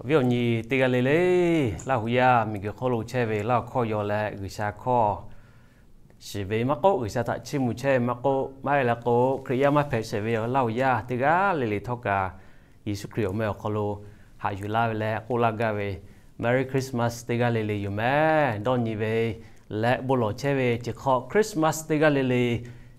Viˉ awˬ nyi teˇ g'aˇ le le, Laˇ huˍ yaˇ miˬguiˬ hk'oˆ lo chehˇ ve Laˇ huˍ hkawˇ yaw leh G'uiˬsha hkawˇ shiˍ ve maˇ k'oˆ, G'uiˬsha htaꞈ chiˇ mvuh chehˇ ve maˇ k'oˆ, maˇ heˆ leh k'o Hkriꞈ yaˇ maˇ hpehꞈ sheˍ ve Laˇ huˍ yaˇ teˇ g'aˇ le le htawˇ kaꞈ, Yeˍsuˆ Hkriꞈ awˬ meh awˬ hk'aw lo haꞈ yuˬ laˇ ve leh k'oˆ laˇ gaˇ ve Merry Christmas teˇ g'aˇ le le yoˬ meh. Dawˇ nyi ve leh bon lawˬ chehˇ ve chi hk'awꞈ Christmas teˇ g'aˇ le le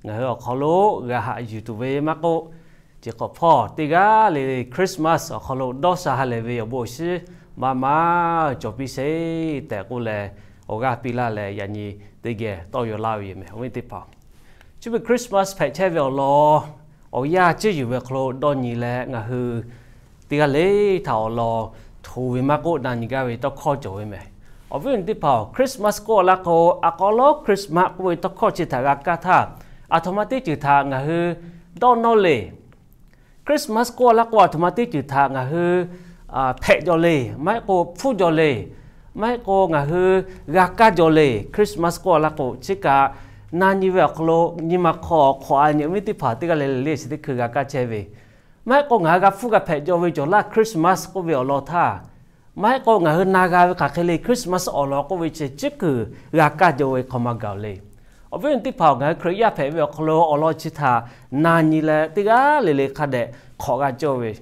ngaˬ hui awˬ hk'aw lo g'a haꞈ yuˬ tuˬ ve maˇ k'oˆ, chi hk'awꞈ hpawˇ teˇ g'aˇ le le Christmas awˬ hk'aw lo dawˇ sha ha lehˬ ve awˬ bon awˬ shinˉ maˇ maˇ cawˬ piˇ sheˍ tehꞈ k'oˆ leh, awˬ g'aˇ piˇ laˇ leh yaꞈ nyi teˇ geh tawˇ yaw laˇ ve yoˬ meh. Awˬ viˉ teˇ hpaˍ-oˬ, chi beuꞈ Christmas hpehꞈ chehˇ ve awˬ lawn, awˬ yanˇ ceˇ yuˬ ve hk'aw lo dawˇ nyi leh ngaˬ hui teˇ g'aˇ le htaꞈ awˬ lawn hto ve maˇ k'oˆ na nyi gaˇ ve tawˇ hkawˇ cawˬ ve meh. Awˬ viˉ awˬ nyi teˇ hpaˍ-oˬ, Christmas k'oˆ laˇ k'o, a k'aw lonˉ Christmas k'oˆ ve tawˇ hkawˇ chi htaꞈ g'a kaˇ htaˇ, aˬ htoꞈ ma teˇ ceuˬ htaꞈ ngaˬ hui dawˇ nawˇ le. Christmas k'oˆ laˇ k'o, aˬ htoꞈ ma teˇ ceuˬ htaꞈ ngaˬ hui hpehꞈ jaw le, maˇ heˆ k'o hpfuhˇ jaw le, maˇ heˆ k'o ngaˬ hui g'a kaˇ jaw le. Christmas k'oˆ laˇ k'o, chi kaꞈ na nyi ve awˬ hk'aw lo nyi ma hk'aw hk'awꞈ a nyi awˬ viˉ teˇ hpaˍ teˇ g'aˇ le le le chi teˇ hkui g'a kaˇ chehˇ ve, maˇ heˆ k'o ngaˬ hui g'a hpfuhˇ g'a hpehꞈ jaw ve cawˬ laˇ Christmas k'oˆ ve awˬ lawn htaˇ, maˇ heˆ k'o ngaˬ hui na g'a ve hk'aˬ hk'e le Christmas awˬ lawn k'oˆ ve chi teˇ hkui g'a kaˇ jaw ve hk'aw ma gaˬ le. Awˬ viˉ awˬ nyi teˇ hpaˍ-oˬ, ngaˬ hui Hkriꞈ yaˇ hpehꞈ ve awˬ hk'aw lo awˬ lawn chi htaꞈ na nyi leh teˇ g'aˇ le le hk'a dehꞈ hk'awꞈ g'a cawˇ ve,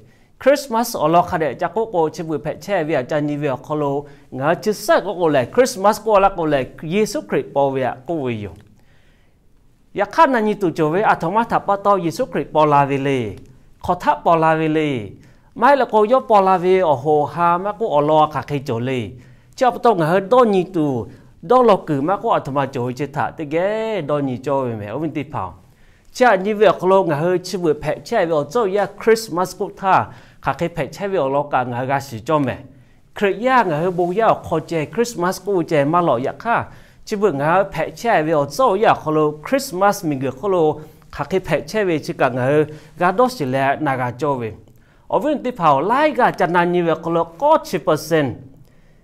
Christmas awˬ lawn hk'a dehꞈ ca k'oˆ k'o chi beuꞈ hpehꞈ chehˇ ve htaꞈ ca nyi ve awˬ hk'aw lo, ngaˬ hui chi suhˉ k'oˆ k'o lehˬ Christmas k'oˆ laˇ k'o lehˬ Yeˍsuˆ Hkriꞈ paw ve htaꞈ k'oˆ ve yoˬ. Yaꞈ hk'aˇ na nyi tuˬ cawˬ ve aˬ htoꞈ ma htaꞈ pa taw Yeˍsuˆ Hkriꞈ paw la ve le. Hk'aˬ htaˆ paw la ve le. Maˇ heˆ leh k'o yawˇ paw la ve awˬ hoꞈ awˬ ha maˇ k'oˆ awˬ lawn hk'aˬ hk'e cawˬ le. Chi pa taw ngaˬ hui dawˇ nyi tuˬ, dawˇ law kuiˬ maˇ k'oˆ aˬ htoꞈ ma cawˬ ve chi htaꞈ teˇ geh dawˇ nyi cawˇ ve meh. Awˬ viˉ teˇ hpaˍ-oˬ, chi htaꞈ nyi ve awˬ hk'aw lo ngaˬ hui chi beuꞈ hpehꞈ chehˇ ve awˬ tcuhˉ awˬ yanˇ Christmas k'oˆ htaˇ hk'aˬ hk'e hpehꞈ chehˇ ve awˬ lawn kaꞈ ngaˬ hui g'a shiˍ cawˇ meh. Hkriꞈ yaˇ ngaˬ hui bon yaˇ awˬ hk'aw ceh Christmas k'oˆ ve ceh maˇ lawꞈ. Yaꞈ hk'aˇ chi beuꞈ ngaˬ hui hpehꞈ chehˇ ve awˬ tcuhˉ awˬ yanˇ awˬ hk'aw lo Christmas miˬguiˬ hk'oˆ lo hk'aˬ hk'e hpehꞈ chehˇ ve chi kaꞈ ngaˬ hui g'a dawˇ shiˍ leh na g'a cawˇ ve. Awˬ viˉ awˬ nyi teˇ hpaˍ-oˬ, laiˉ g'aˇ ca na nyi ve awˬ hk'aw lo k'awˇ chi percent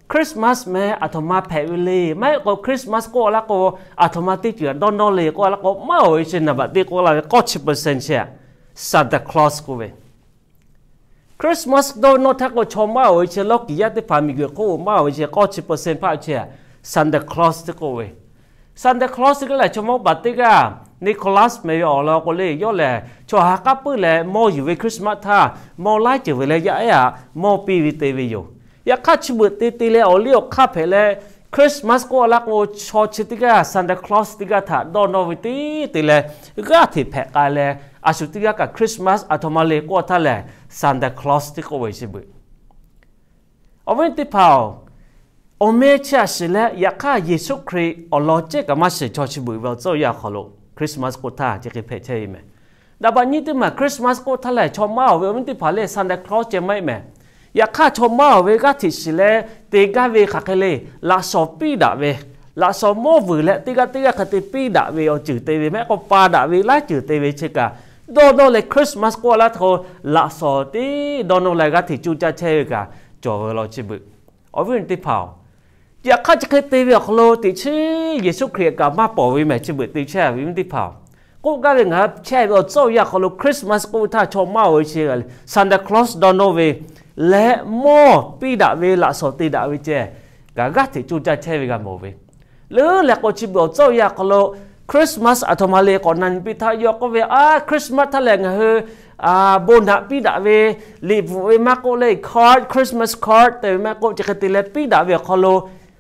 Christmas meh aˬ htoꞈ ma hpehꞈ ve le. Maˇ heˆ k'o Christmas k'oˆ laˇ k'o aˬ htoꞈ ma teˇ ceuˬ dawˇ nawˇ le k'oˆ laˇ k'o, maˇ oˬ ve chi naˍ baꞈ teˇ k'oˆ laˇ ve k'awˇ chi percent chi Santa Claus k'oˆ ve Christmas dawˇ nawˇ htaˇ k'o chaw maˇ oˬ ve chi lawˇ kiˍ yaˇ teˇ hpaˍ miˬguiˬ hk'oˆ maˇ oˬ ve chi k'awˇ chi percent hpaˇ chi Santa Claus teˇ k'oˆ ve. Santa Claus teˇ g'aˇ lehˬ chaw mawˇ paˍ teˇ g'aˇ Nicholas meh ve awˬ lawn k'o le, yawˇ lehˬ chaw ha k'aˉ puiˉ leh mawˇ yuˬ ve Christmas htaˇ mawˇ laiˉ ceuˬ ve leh yaˇ ehˉ aꞈ mawˇ piˇ ve te ve yoˬ. Yaꞈ hk'aˇ chi beuꞈ te te leh awˬ liˇ awˬ hk'aˇ hpehꞈ leh Christmas k'oˆ laˇ k'o chaw chi teˇ g'aˇ Santa Claus teˇ g'aˇ htaꞈ dawˇ nawˇ ve tiˉ te leh g'aˇ hteꞈ hpehꞈ k'ai leh, a shu teˇ g'aˇ kaꞈ Christmas aˬ htoꞈ ma le k'oˆ htaˇ lehˬ Santa Claus teˇ k'oˆ ve chi beuꞈ. Awˬ viˉ teˇ hpaˍ-oˬ, awˬ meh chi aꞈ shiˍ leh yaꞈ hk'aˇ Yeˍsuˆ Hkriꞈ awˬ lawn cehˉ kaꞈ maˇ shiˍ chaw chi beuꞈ ve awˬ tcuhˉ awˬ yanˇ awˬ hk'aw lo Christmas k'oˆ htaˇ chi hk'e hpehꞈ chehˇ ve meh. Daꞈ baꞈ nyiˇ teˇ maˬ Christmas k'oˆ htaˇ lehˬ chaw maˇ oˬ ve awˬ viˉ teˇ hpaˍ lehˬ Santa Claus ceh maˇ heˆ meh. Yaꞈ hk'aˇ chaw maˇ oˬ ve g'aˇ hteꞈ shiˍ leh te gaˇ ve hk'aˬ hk'e le, laꞈ shawnˍ piˇ daꞈ ve, laꞈ shawnˍ mawˇ vuiˬ leh teˇ g'aˇ teˇ g'aˇ hk'a te piˇ daꞈ ve awˬ ceuˬ te ve maˇ heˆ k'o pa daꞈ ve laiˉ ceuˬ te ve chi kaꞈ dawˇ nawˇ leh Christmas k'oˆ laˇ htaˇ k'o laꞈ shawnˍ tiˉ dawˇ nawˇ leh g'aˇ hteꞈ coˇ caˇ chehˇ ve kaꞈ cawˬ ve law chi beuꞈ. Awˬ viˉ teˇ hpaˍ-oˬ, yaꞈ hk'aˇ chi hk'e te ve awˬ hk'aw lo teꞈ chiˉ Yeˍsuˆ Hkriꞈ kaꞈ maˇ pawˍ ve mehˬ chi beuꞈ te chehˇ ve viˉ teˇ hpaˍ-oˬ. K'oˆ gaˇ ve ngaˬ hui chehˇ ve awˬ tcuhˉ awˬ yanˇ awˬ hk'aw lo Christmas k'oˆ ve htaˇ chaw maˇ oˬ ve chi Santa Claus dawˇ nawˇ ve leh mawˇ piˇ daꞈ ve laꞈ shawnˍ te daꞈ ve ceh kaꞈ g'aˇ hteꞈ coˇ caˇ chehˇ ve g'a mawˬ ve. Leuˉ leh k'o chi beuꞈ awˬ tcuhˉ awˬ yanˇ awˬ hk'aw lo Christmas aˬ htoꞈ ma le k'awꞈ na nyi piˇ htaˇ yawˇ k'oˆ ve, a Christmas htaˇ lehˬ ngaˬ hui bon naꞈ piˇ daꞈ ve liꞈ bvuhꞈ ve maˇ k'oˆ le card, Christmas card te ve maˇ k'oˆ chi hk'e te leh piˇ daꞈ ve awˬ hk'aw lo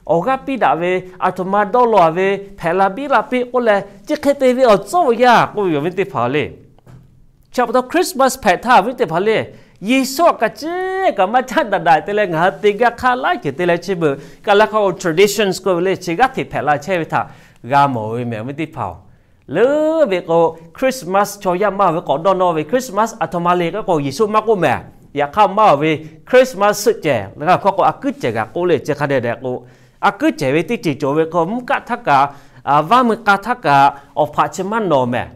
awˬ g'aˇ piˇ daꞈ ve aˬ htoꞈ ma dawˇ law ve hpehꞈ la biˇ la piˇ k'oˆ leh chi hk'e te ve awˬ tcuhˉ awˬ yanˇ k'oˆ ve yoˬ viˉ teˇ hpaˍ le. Chi pa taw Christmas hpehꞈ htaˇ viˉ teˇ hpaˍ le, Yeˍsuˆ aꞈ kaꞈ ciˉ kaꞈ maˇ caˉ daꞈ daꞈ te leh ngaˬ hui te gaˇ hk'aˇ laiˉ ceuˬ te leh chi beuꞈ kaꞈ leh hk'a traditions k'oˆ ve le chi g'aˇ hteꞈ hpehꞈ la chehˇ ve htaꞈ g'a mawˬ ve mehˬ viˉ teˇ hpaˍ-oˬ. Leuˉ ve k'o Christmas chaw yaˇ maˇ oˬ ve k'awꞈ dawˇ nawˇ ve Christmas aˬ htoꞈ ma le k'oˆ k'o Yeˍsuˆ maˇ k'oˆ mehˬ. Yaꞈ hk'aˇ maˇ oˬ ve Christmas suhˆ cehˬ leh g'a hkawˇ k'o a kuiˉ cehˬ g'a k'oˆ le chi hk'a dehꞈ dehꞈ k'o, a kuiˉ cehˬ ve teˇ ceuˬ cawˬ ve k'o mvuhˇ kaˆ htaˇ kaꞈ, vaˇ mui k'a htaˇ kaꞈ awˬ hpaꞈ chi maˇ nawꞈ mehˬ.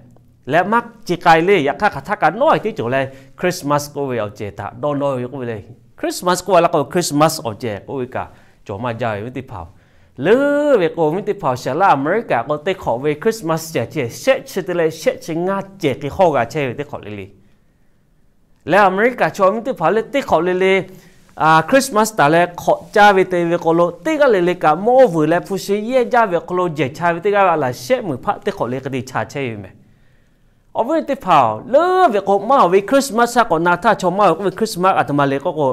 Leh maˇ ci k'ai le, yaꞈ hk'aˇ hk'aˬ htaˇ kaꞈ nawˉ e teˇ cawˬ leh Christmas k'oˆ ve awˬ cehˬ htaꞈ dawˇ nawˇ ve k'oˆ ve le. Christmas k'oˆ ve la k'o Christmas awˬ cehˬ k'oˆ ve kaꞈ cawˬ maˇ jaˇ ve viˉ teˇ hpaˍ-oˬ. Leuˉ ve k'o viˉ teˇ hpaˍ-oˬ, shaˍ laˇ America k'o teˇ hk'awꞈ ve Christmas cehˬ chi shehˆ chi te leh shehˆ chi ngaˇ cehˬ hk'e hawˇ g'a chehˇ ve teˇ hk'awꞈ le le. Leh America chaw viˉ teˇ hpaˍ le teˇ hk'awꞈ le le Christmas taˍ leh hk'awꞈ caˇ ve te ve hk'aw lo teˇ g'aˇ le le kaꞈ mawˇ vuiˬ leh hpu shi yehˇ jaˇ ve awˬ hk'aw lo jehˬ cha ve teˇ g'aˇ ve a laˬ shehˆ meunˍ hpaˆ teˇ hk'awꞈ le hk'e te cha chehˇ ve meh. Awˬ viˉ teˇ hpaˍ-oˬ, leuˉ ve k'o maˇ awˬ ve Christmas shaˉ k'awꞈ na htaˇ chaw maˇ awˬ k'oˆ ve Christmas a htoꞈ ma le k'oˆ k'o,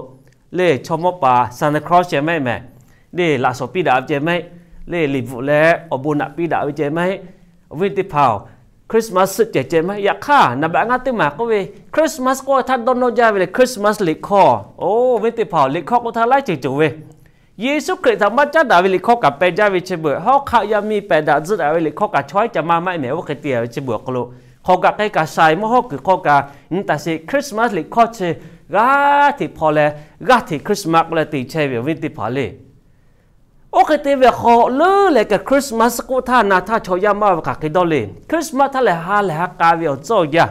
le chaw mawˇ paˍ Santa Claus ceh maˇ heˆ mehˍ. Le laꞈ shawˍ piˇ daꞈ ve ceh maˇ heˆ. Le liꞈ bvuhꞈ leh awˬ bon naꞈ piˇ daꞈ ve ceh maˇ heˆ. Awˬ viˉ teˇ hpaˍ-oˬ, Christmas suhˆ cehˬ ceh maˇ heˆ. Yaꞈ hk'aˇ naˍ baꞈ ngaˇ teˇ maˬ k'oˆ ve Christmas k'oˆ htaˇ dawˇ nawˇ jaˇ ve le Christmas liꞈ hkawˇ. Oˬ, awˬ viˉ teˇ hpaˍ-oˬ, liꞈ hkawˇ k'oˆ htaˇ laiˉ ceuˬ cawˬ ve Yeˍsuˆ Hkriꞈ htaꞈ maˇ caˉ daꞈ ve liꞈ hkawˇ kaꞈ peh jaˇ ve chi beuꞈ, hawˉ hk'aˆ yaˇ miˇ pehˬ daꞈ tzuhˆ daꞈ ve liꞈ hkawˇ kaꞈ chaw haiˉ ca maˇ maˇ heˆ mehˍ. Oˇ hk'e te ve chi beuꞈ awˬ hk'aw lo hk'awꞈ kaꞈ k'ai kaꞈ shaiˍ mawˇ hawˉ kuiˬ hk'aw kaꞈ nyi taˍ sheˍ. Christmas liꞈ hkawˇ chi g'aˇ hteꞈ hpaw leh g'aˇ hteꞈ Christmas k'oˆ leh te chehˇ ve awˬ viˉ teˇ hpaˍ le. Oˇ hk'e te ve awˬ hk'aw leuˉ leh kaꞈ Christmas k'oˆ htaˇ na htaˇ chaw yaˇ maˇ ve hk'aˬ hk'e dawˇ le. Christmas htaˇ lehˬ ha lehˬ ha k'a ve awˬ tcuhˉ awˬ yaˇ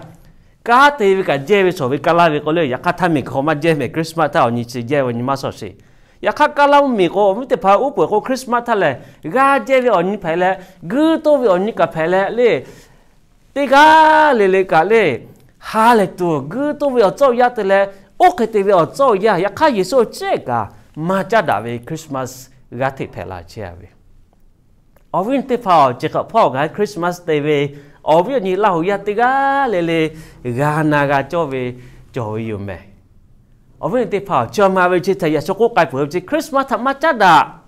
kanˉ te ve kaꞈ jehˇ ve shawˍ ve ka laˇ ve k'o le, yaꞈ hk'aˇ htaˇ miˬ guiˬ hk'aw maˇ jehˇ mehˍ. Christmas htaˇ awˬ nyi chi jehˇ ve awˬ nyi maˇ shawˍ sheˍ. Yaꞈ hk'aˇ kaˇ laˇ mvuhˇ miˬ k'o, awˬ viˉ teˇ hpaˍ uˉ peunˍ k'o Christmas htaˇ lehˬ g'aˇ jehˇ ve awˬ nyi hpehꞈ leh, guiˇ toˇ ve awˬ nyi kaꞈ hpehꞈ leh le, teˇ g'aˇ le le kaꞈ le ha lehˬ tuˬ guiˇ toˇ ve awˬ tcuhˉ awˬ yaˇ te leh, oˇ hk'e te ve awˬ tcuhˉ awˬ yaˇ yaꞈ hk'aˇ Yeˍsuˆ chehˇ kaꞈ maˇ caˉ daꞈ ve Christmas g'aˇ hteꞈ hpehꞈ la chehˇ ve. Awˬ viˉ teˇ hpaˍ-oˬ, chi hk'awꞈ hpawˇ ngaˬ hui Christmas te ve awˬ viˉ awˬ nyi Laˇ huˍ yaˇ teˇ g'aˇ le le g'a na g'a cawˇ ve cawˬ ve yoˬ mehˍ. Awˬ viˉ teˇ hpaˍ-oˬ, chi ma ve chi htaꞈ yaꞈ shu k'oˆ k'ai peuˬ ve chi Christmas htaꞈ maˇ caˉ daꞈ.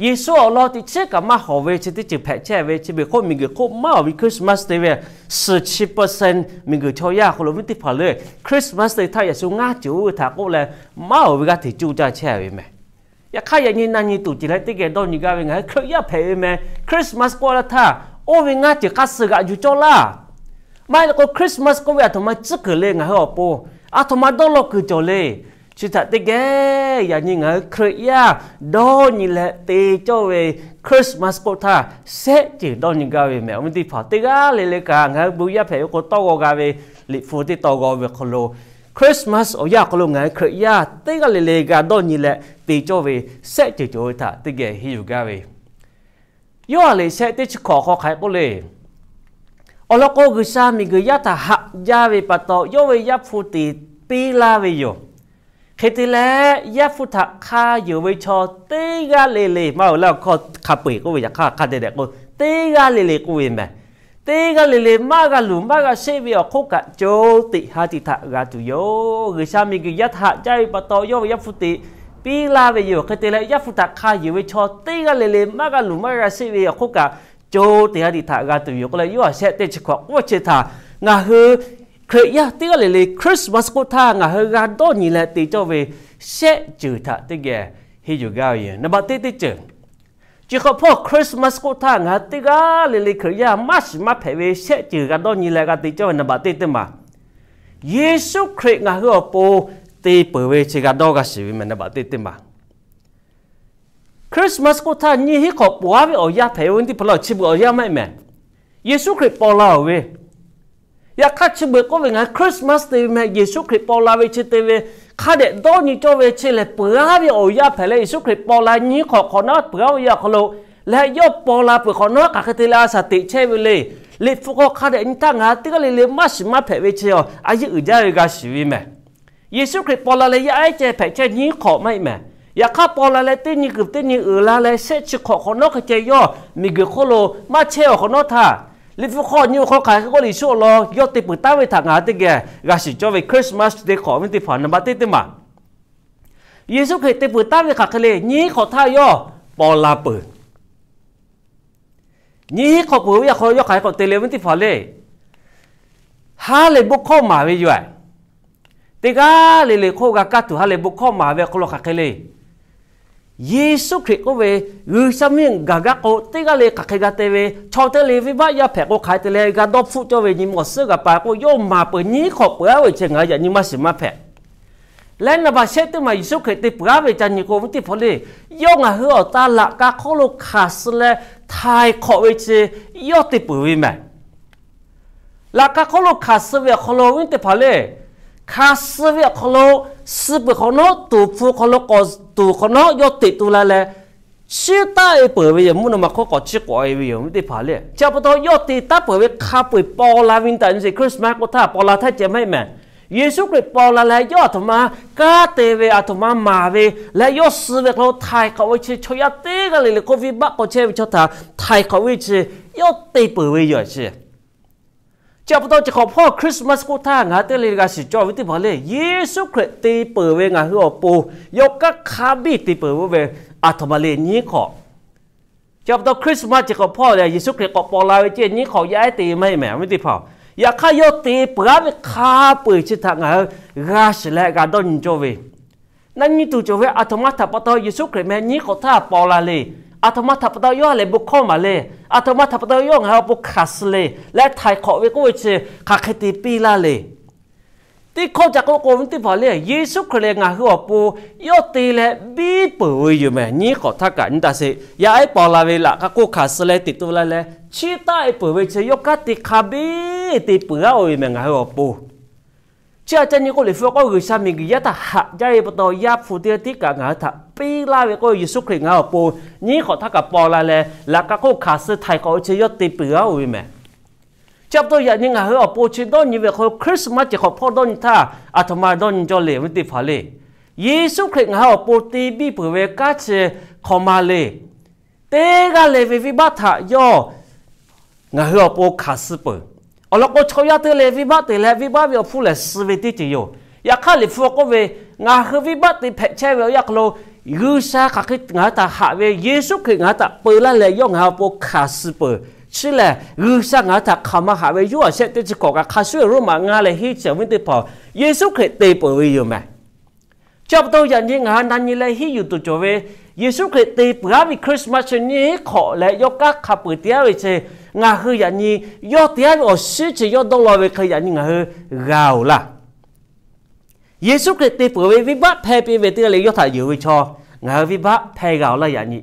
Yeˍsuˆ awˬ lawn teꞈ chiˉ kaꞈ maˇ hawˍ ve chi teˇ ceuˬ hpehꞈ chehˇ ve chi beuꞈ hk'oˆ miˬ guiˬ hk'oˆ maˇ awˬ ve Christmas te ve suhˍ chi percent miˬ guiˬ chaw yaˇ hk'aw lo viˉ teˇ hpaˍ le Christmas te htaˇ yaꞈ shu ngaˇ ceuˬ oˇ ve htaꞈ k'oˆ leh maˇ awˬ ve g'aˇ hteꞈ cuˇ caˇ chehˇ ve meh. Yaꞈ hk'aˇ yaꞈ nyi na nyi tuˬ ceuˬ leh teˇ geh dawˇ nyi gaˇ ve ngaˬ hui Hkriꞈ yaˇ hpehꞈ ve meh. Christmas k'oˆ laˇ htaˇ oˇ ve ngaˇ ceuˬ hk'aˇ suh g'aꞈ yuˬ cawˇ laˇ. Maˇ heˆ leh k'o Christmas k'oˆ ve a htoꞈ ma tcuhˉ kuiˬ le ngaˬ hui awˬ pon, a htoꞈ ma dawˇ law kuiˬ cawˬ le. Chi htaꞈ teˇ geh yaꞈ nyi ngaˬ hui Hkriꞈ yaˇ dawˇ nyi leh te cawˇ ve Christmas k'oˆ htaˇ shehˆ ceuˬ dawˇ nyi gaˇ ve meh. Awˬ viˉ teˇ hpaˍ teˇ g'aˇ le le kaꞈ ngaˬ hui bu yaˇ hpehꞈ ve k'o tawˇ g'aw g'a ve, liꞈ hpu teˇ taw g'aw ve hk'aw lo Christmas awˬ yanˇ awˬ hk'aw lo ngaˬ hui Hkriꞈ yaˇ teˇ g'aˇ le le g'a dawˇ nyi leh te cawˇ ve shehˆ ceuˬ cawˬ ve htaꞈ teˇ geh henˇ yuˬ gaˇ ve Yoˇhanˬ liꞈ shehˆ teˇ chi hkawꞈ hk'aw hk'aˬ hk'e k'oˆ le. Awˬ lawn k'o, G'uiˬsha miˬguiˬ yaˇ htaꞈ haꞈ jaˇ ve pa taw, yawˇ ve Yaˇ hpu te piˇ laˇ ve yoˬ. Hk'e te leh, Yaˇ hpu htaꞈ hk'a yonˍ ve chaw teˇ g'aˇ le le, maˇ oˬ laˇ awˬ hkawˇ hk'a peu-eˬ k'oˆ ve, yaꞈ hk'aˇ hk'a dehꞈ dehꞈ k'o, teˇ g'aˇ le le k'oˆ ve mehˍ. Teˇ g'aˇ le le maˇ g'a luˬ maˇ g'a sheˆ ve awˬ hk'oˆ kaꞈ, co tiꞈ ha tiꞈ htaꞈ g'a tuˬ yoˬ. G'uiˬsha miˬguiˬ yaˇ htaꞈ haꞈ jaˇ ve pa taw, yawˇ ve Yaˇ hpu te piˇ laˇ ve yoˬ. Hk'e te leh, Yaˇ hpu htaꞈ hk'a yonˍ ve chaw teˇ g'aˇ le le maˇ g'a luˬ maˇ g'a sheˆ ve awˬ hk'oˆ kaꞈ, co tiꞈ ha tiꞈ htaꞈ g'a tuˬ yoˬ k'oˆ leh, Yoˇhanˬ shehˆ teˇ chi hkawꞈ k'oˆ chi htaꞈ ngaˬ hui Hkriꞈ yaˇ teˇ g'aˇ le le Christmas k'oˆ htaˇ ngaˬ hui g'a dawˇ nyi leh te cawˇ ve shehˆ ceuˬ htaꞈ teˇ geh henˇ yuˬ gaˇ ve yoˬ. Naˍ baꞈ teˇ teˇ ceuˬ, chi hk'awꞈ hpawˇ Christmas k'oˆ htaˇ ngaˬ hui teˇ g'aˇ le le Hkriꞈ yaˇ maˇ shiˍ maˇ hpehꞈ ve shehˆ ceuˬ g'a dawˇ nyi leh g'a te cawˇ ve naˍ baꞈ teˇ teˇ maˬ, Yeˍsuˆ Hkriꞈ ngaˬ hui awˬ pon te peuˬ ve chi g'a dawˇ g'a shiˍ ve meh. Naˍ baꞈ teˇ teˇ maˬ, Christmas k'oˆ htaˇ nyiˇ hinˉ hk'awꞈ peuˬ-aˉ ve awˬ yanˇ hpehꞈ ve teˇ hpaˍ lo chi beuꞈ awˬ yanˇ maˇ heˆ mehˍ. Yeˍsuˆ Hkriꞈ paw la-oˬ ve, yaꞈ hk'aˇ chi beuꞈ k'oˆ ve ngaˬ hui Christmas te ve meh, Yeˍsuˆ Hkriꞈ paw la ve chi te ve hk'a dehꞈ dawˇ nyi cawˇ ve chi lehˬ, peuˬ-aˉ ve awˬ yanˇ hpehꞈ leh Yeˍsuˆ Hkriꞈ paw la nyiˇ hinˉ hk'awꞈ hk'awꞈ nawˉ peuˬ-aˉ ve awˬ yanˇ awˬ hk'aw lo leh, yawˇ paw la peuˬ hk'awꞈ nawˉ hk'aˬ hk'e te leh a shaˍ teꞈ chehˇ ve le. Liꞈ hpu hk'aw hk'a dehꞈ nyi htaˇ ngaˬ hui teˇ g'aˇ le le maˇ shiˍ maˇ hpehꞈ ve chi a yeˇ uiˍ jaˇ ve g'a shiˍ ve meh. Yeˍsuˆ Hkriꞈ paw la leh yaˇ ehˉ ceh hpehꞈ chehˇ nyiˇ hinˉ hk'awꞈ maˇ heˆ mehˍ. Yaꞈ hk'aˇ paw la leh teˇ nyi kuiˬ teˇ nyi uiˍ la leh shehˆ chi hk'awꞈ hk'awꞈ nawˉ hk'e ceh yawˇ miˬguiˬ hk'oˆ lo maˇ chehˇ awˬ hk'awꞈ nawˉ htaˇ, Liꞈ hpu hk'aw nyi hk'aw hk'aˬ hk'e k'oˆ le, Yeˍsuˆ awˬ lawn yawˇ te peuˬ taˉ ve htaꞈ ngaˬ hui teˇ geh g'a shiˍ cawˇ ve Christmas teˇ hk'awꞈ ve teˇ hpaˍ naˍ baꞈ teˇ teˇ maˬ, Yeˍsuˆ Hkriꞈ te peuˬ taˉ ve hk'aˬ hk'e le nyiˇ hinˉ hk'awꞈ htaˇ yawˇ paw la peuˬ. Nyiˇ hinˉ hk'awꞈ peuˬ ve awˬ hk'aw lo yawˇ hk'aˬ hk'e k'awꞈ te le ve teˇ hpaˍ le, ha lehˬ bon hkawˇ maˍ ve yoˬ. Teˇ g'aˇ le le hk'oˆ g'a kaˇ tuˬ ha lehˬ bon hkawˇ maˍ ve awˬ hk'aw lo hk'aˬ hk'e le, Yeˍsuˆ Hkriꞈ k'oˆ ve G'uiˬsha miˇ gaˬ gaˇ k'o, teˇ g'aˇ le hk'aˬ hk'e g'a te ve, chaw teˇ g'aˇ le venˇbaˆ yaˇ hpehꞈ k'o hk'aˬ hk'e te leh g'a dawˇ hpfuhˆ cawˇ ve nyi ma awˬ suhˉ g'a pa k'o, yawˇ maˍ peuˬ nyiˇ hinˉ hk'awꞈ peuˬ-aˉ ve chi ngaˬ hui yaꞈ nyi maˇ shiˍ maˇ hpehꞈ. Leh naˍ baꞈ shehˆ teˇ maˬ Yeˍsuˆ Hkriꞈ te peuˬ-aˉ ve ca nyi k'o, viˉ teˇ hpaˍ le, yawˇ ngaˬ hui awˬ ta laꞈ ka hk'oˆ lo hkanˍ suh leh htaiˍ hk'awꞈ ve chi yawˇ te peuˬ ve mehˍ. Laꞈ ka hk'oˆ lo hkanˍ suh ve awˬ hk'aw lo viˉ teˇ hpaˍ le, hkanˍ suh ve awˬ hk'aw lo suh peuˬ hk'awꞈ nawˉ tuˍ hpfuh hk'aw lo k'awꞈ tuˍ hk'awꞈ nawˉ yawˇ teꞈ tu la leh, chiˇ taˆ-e peuˬ ve yoˬ. Mvuhˇ naw ma hk'oˆ k'awꞈ chiˇ k'awꞈ-e ve yoˬ, viˉ teˇ hpaˍ le. Chi pa taw yawˇ te taˉ peuˬ ve hk'a peu-eˬ paw la ve nyi taˍ nyi sheˍ. Christmas k'oˆ htaˇ paw la htaˇ ceh maˇ heˆ mehˍ. Yeˍsuˆ Hkriꞈ paw la leh yawˇ aˬ htoꞈ ma kanˉ te ve, aˬ htoꞈ ma maˍ ve leh yawˇ suh ve hk'aw lo htaiˍ hk'awꞈ ve chi chaw yaˇ teˇ g'aˇ le le k'oˆ venˇbaˆ k'awꞈ chehˇ ve chaw htaꞈ htaiˍ hk'awꞈ ve chi yawˇ te peuˬ ve yoˬ chi. Chi pa taw chi hk'awꞈ hpawˇ Christmas k'oˆ htaˇ ngaˬ hui teˇ g'aˇ le le g'a shiˍ cawˇ ve teˇ hpaˍ le, Yeˍsuˆ Hkriꞈ te peuˬ ve ngaˬ hui awˬ pon yawˇ kanˉ hk'a biˇ te peuˬ ve, aˬ htoꞈ ma le nyiˉ hk'awꞈ. Chi pa taw Christmas chi hk'awꞈ hpawˇ lehˬ, Yeˍsuˆ Hkriꞈ k'awꞈ paw la ve ceh nyiˉ hk'awꞈ yaˇ ehˉ te maˇ heˆ mehˍ, awˬ viˉ teˇ hpaˍ-oˬ. Yaꞈ hk'aˇ yawˇ te peuˬ aˉ ve hk'a peu-eˬ chi htaꞈ ngaˬ hui g'a shiˍ leh g'a dawˇ nyi cawˇ ve, na nyi tuˬ cawˬ ve, aˬ htoꞈ ma htaꞈ pa taw Yeˍsuˆ Hkriꞈ meh nyiˉ hk'awꞈ htaˇ paw la le. Aˬ htoꞈ ma htaꞈ pa taw yawˇ ha lehˬ bon hkawˇ maˍ le. Aˬ htoꞈ ma htaꞈ pa taw yawˇ ngaˬ hui awˬ pon hkanˍ suh le, leh htaiˍ hk'awꞈ ve k'oˆ ve chi hk'aˬ hk'e te piˇ laˇ le. Teˇ hkawˇ ca k'oˆ k'o, awˬ viˉ teˇ hpaˍ le, Yeˍsuˆ Hkriꞈ lehˬ ngaˬ hui awˬ pon yawˇ te leh biˇ peuˬ ve yoˬ mehˍ. Nyiˉ hk'awꞈ htaˇ kaꞈ nyi taˇ sheˍ, yaˇ ehˉ paw la ve laꞈ k'a hk'oˆ hkanˍ suh leh teꞈ tu la leh, chiˇ taˆ-e peuˬ ve chi yawˇ kanˉ te hk'a biˇ te peuˬ aˉ-oˬ ve mehˍ ngaˬ hui awˬ pon. Chi aꞈ ca nyi k'o, Liꞈ hpu k'oˆ G'uiˬsha miˬguiˬ yaˇ htaꞈ haꞈ jaˇ ve pa taw, Yaˇ hpu teˇ g'aˇ tiˉ kaꞈ ngaˬ hui htaꞈ piˇ laˇ ve k'oˆ ve, Yeˍsuˆ Hkriꞈ ngaˬ hui awˬ pon nyiˉ hk'awꞈ htaˇ kaꞈ paw la leh laꞈ k'a hk'oˆ hkanˍ suh htaiˍ hk'awꞈ ve chi yawˇ te peuˬ aˉ-oˬ ve mehˍ. Chi pa taw yaꞈ nyi ngaˬ hui awˬ pon chi dawˇ nyi ve hk'aw lo Christmas chi hk'awꞈ hpawˇ dawˇ nyi htaˇ aˬ htoꞈ ma dawˇ nyi cawˇ le, awˬ viˉ teˇ hpaˍ le. Yeˍsuˆ Hkriꞈ ngaˬ hui awˬ pon te biˇ peuˬ ve kanˉ chi hk'awꞈ ma le. Teˇ g'aˇ le ve venˇbaˆ htaꞈ yawˇ ngaˬ hui awˬ pon hkanˍ suh peuˬ. Awˬ lawn k'o, chaw yaˇ teˇ g'aˇ le venˇbaˆ te leh venˇbaˆ ve awˬ hpfuhˇ lehˬ suh ve teˇ ceuˬ yoˬ. Yaꞈ hk'aˇ Liꞈ hpu k'oˆ ve, ngaˬ hui venˇbaˆ te hpehꞈ chehˇ ve awˬ yanˇ hk'aw lo G'uiˬsha hk'aˬ hk'e ngaˬ hui htaꞈ haꞈ ve, Yeˍsuˆ Hkriꞈ ngaˬ hui htaꞈ peu laˇ leh yawˇ ngaˬ hui awˬ pon hkanˍ suh peuˬ. Chi lehˬ G'uiˬsha ngaˬ hui htaꞈ hk'aˬ ma haꞈ ve, Yoˇhanˬ shehˆ teˇ chi hkawꞈ kaꞈ hk'a shuˍ Roˉmaꞈ ngaˇ leh hiˉ chi, awˬ viˉ teˇ hpaˍ, Yeˍsuˆ Hkriꞈ te peuˬ ve yoˬ mehˍ. Chi pa taw yaꞈ nyi ngaˬ hui na nyi leh hiˉ yuˬ tuˬ cawˬ ve, Yeˍsuˆ Hkriꞈ te peuˬ aˉ ve Christmas chi nyiˉ hk'awꞈ leh yawˇ kanˉ hk'a peu-eˬ te aˉ ve chi, ngaˬ hui yaꞈ nyi yawˇ te aˉ ve awˬ shinˉ chi yawˇ dawˇ law ve hk'e yaꞈ nyi ngaˬ hui g'a-oˬ laˇ. Yeˍsuˆ Hkriꞈ te peuˬ ve venˇbaˆ hpehˇ piˇ ve teˇ g'aˇ le yawˇ htaꞈ yonˍ ve chaw, ngaˬ hui venˇbaˆ hpehˇ g'a-oˬ laˇ yaꞈ nyi.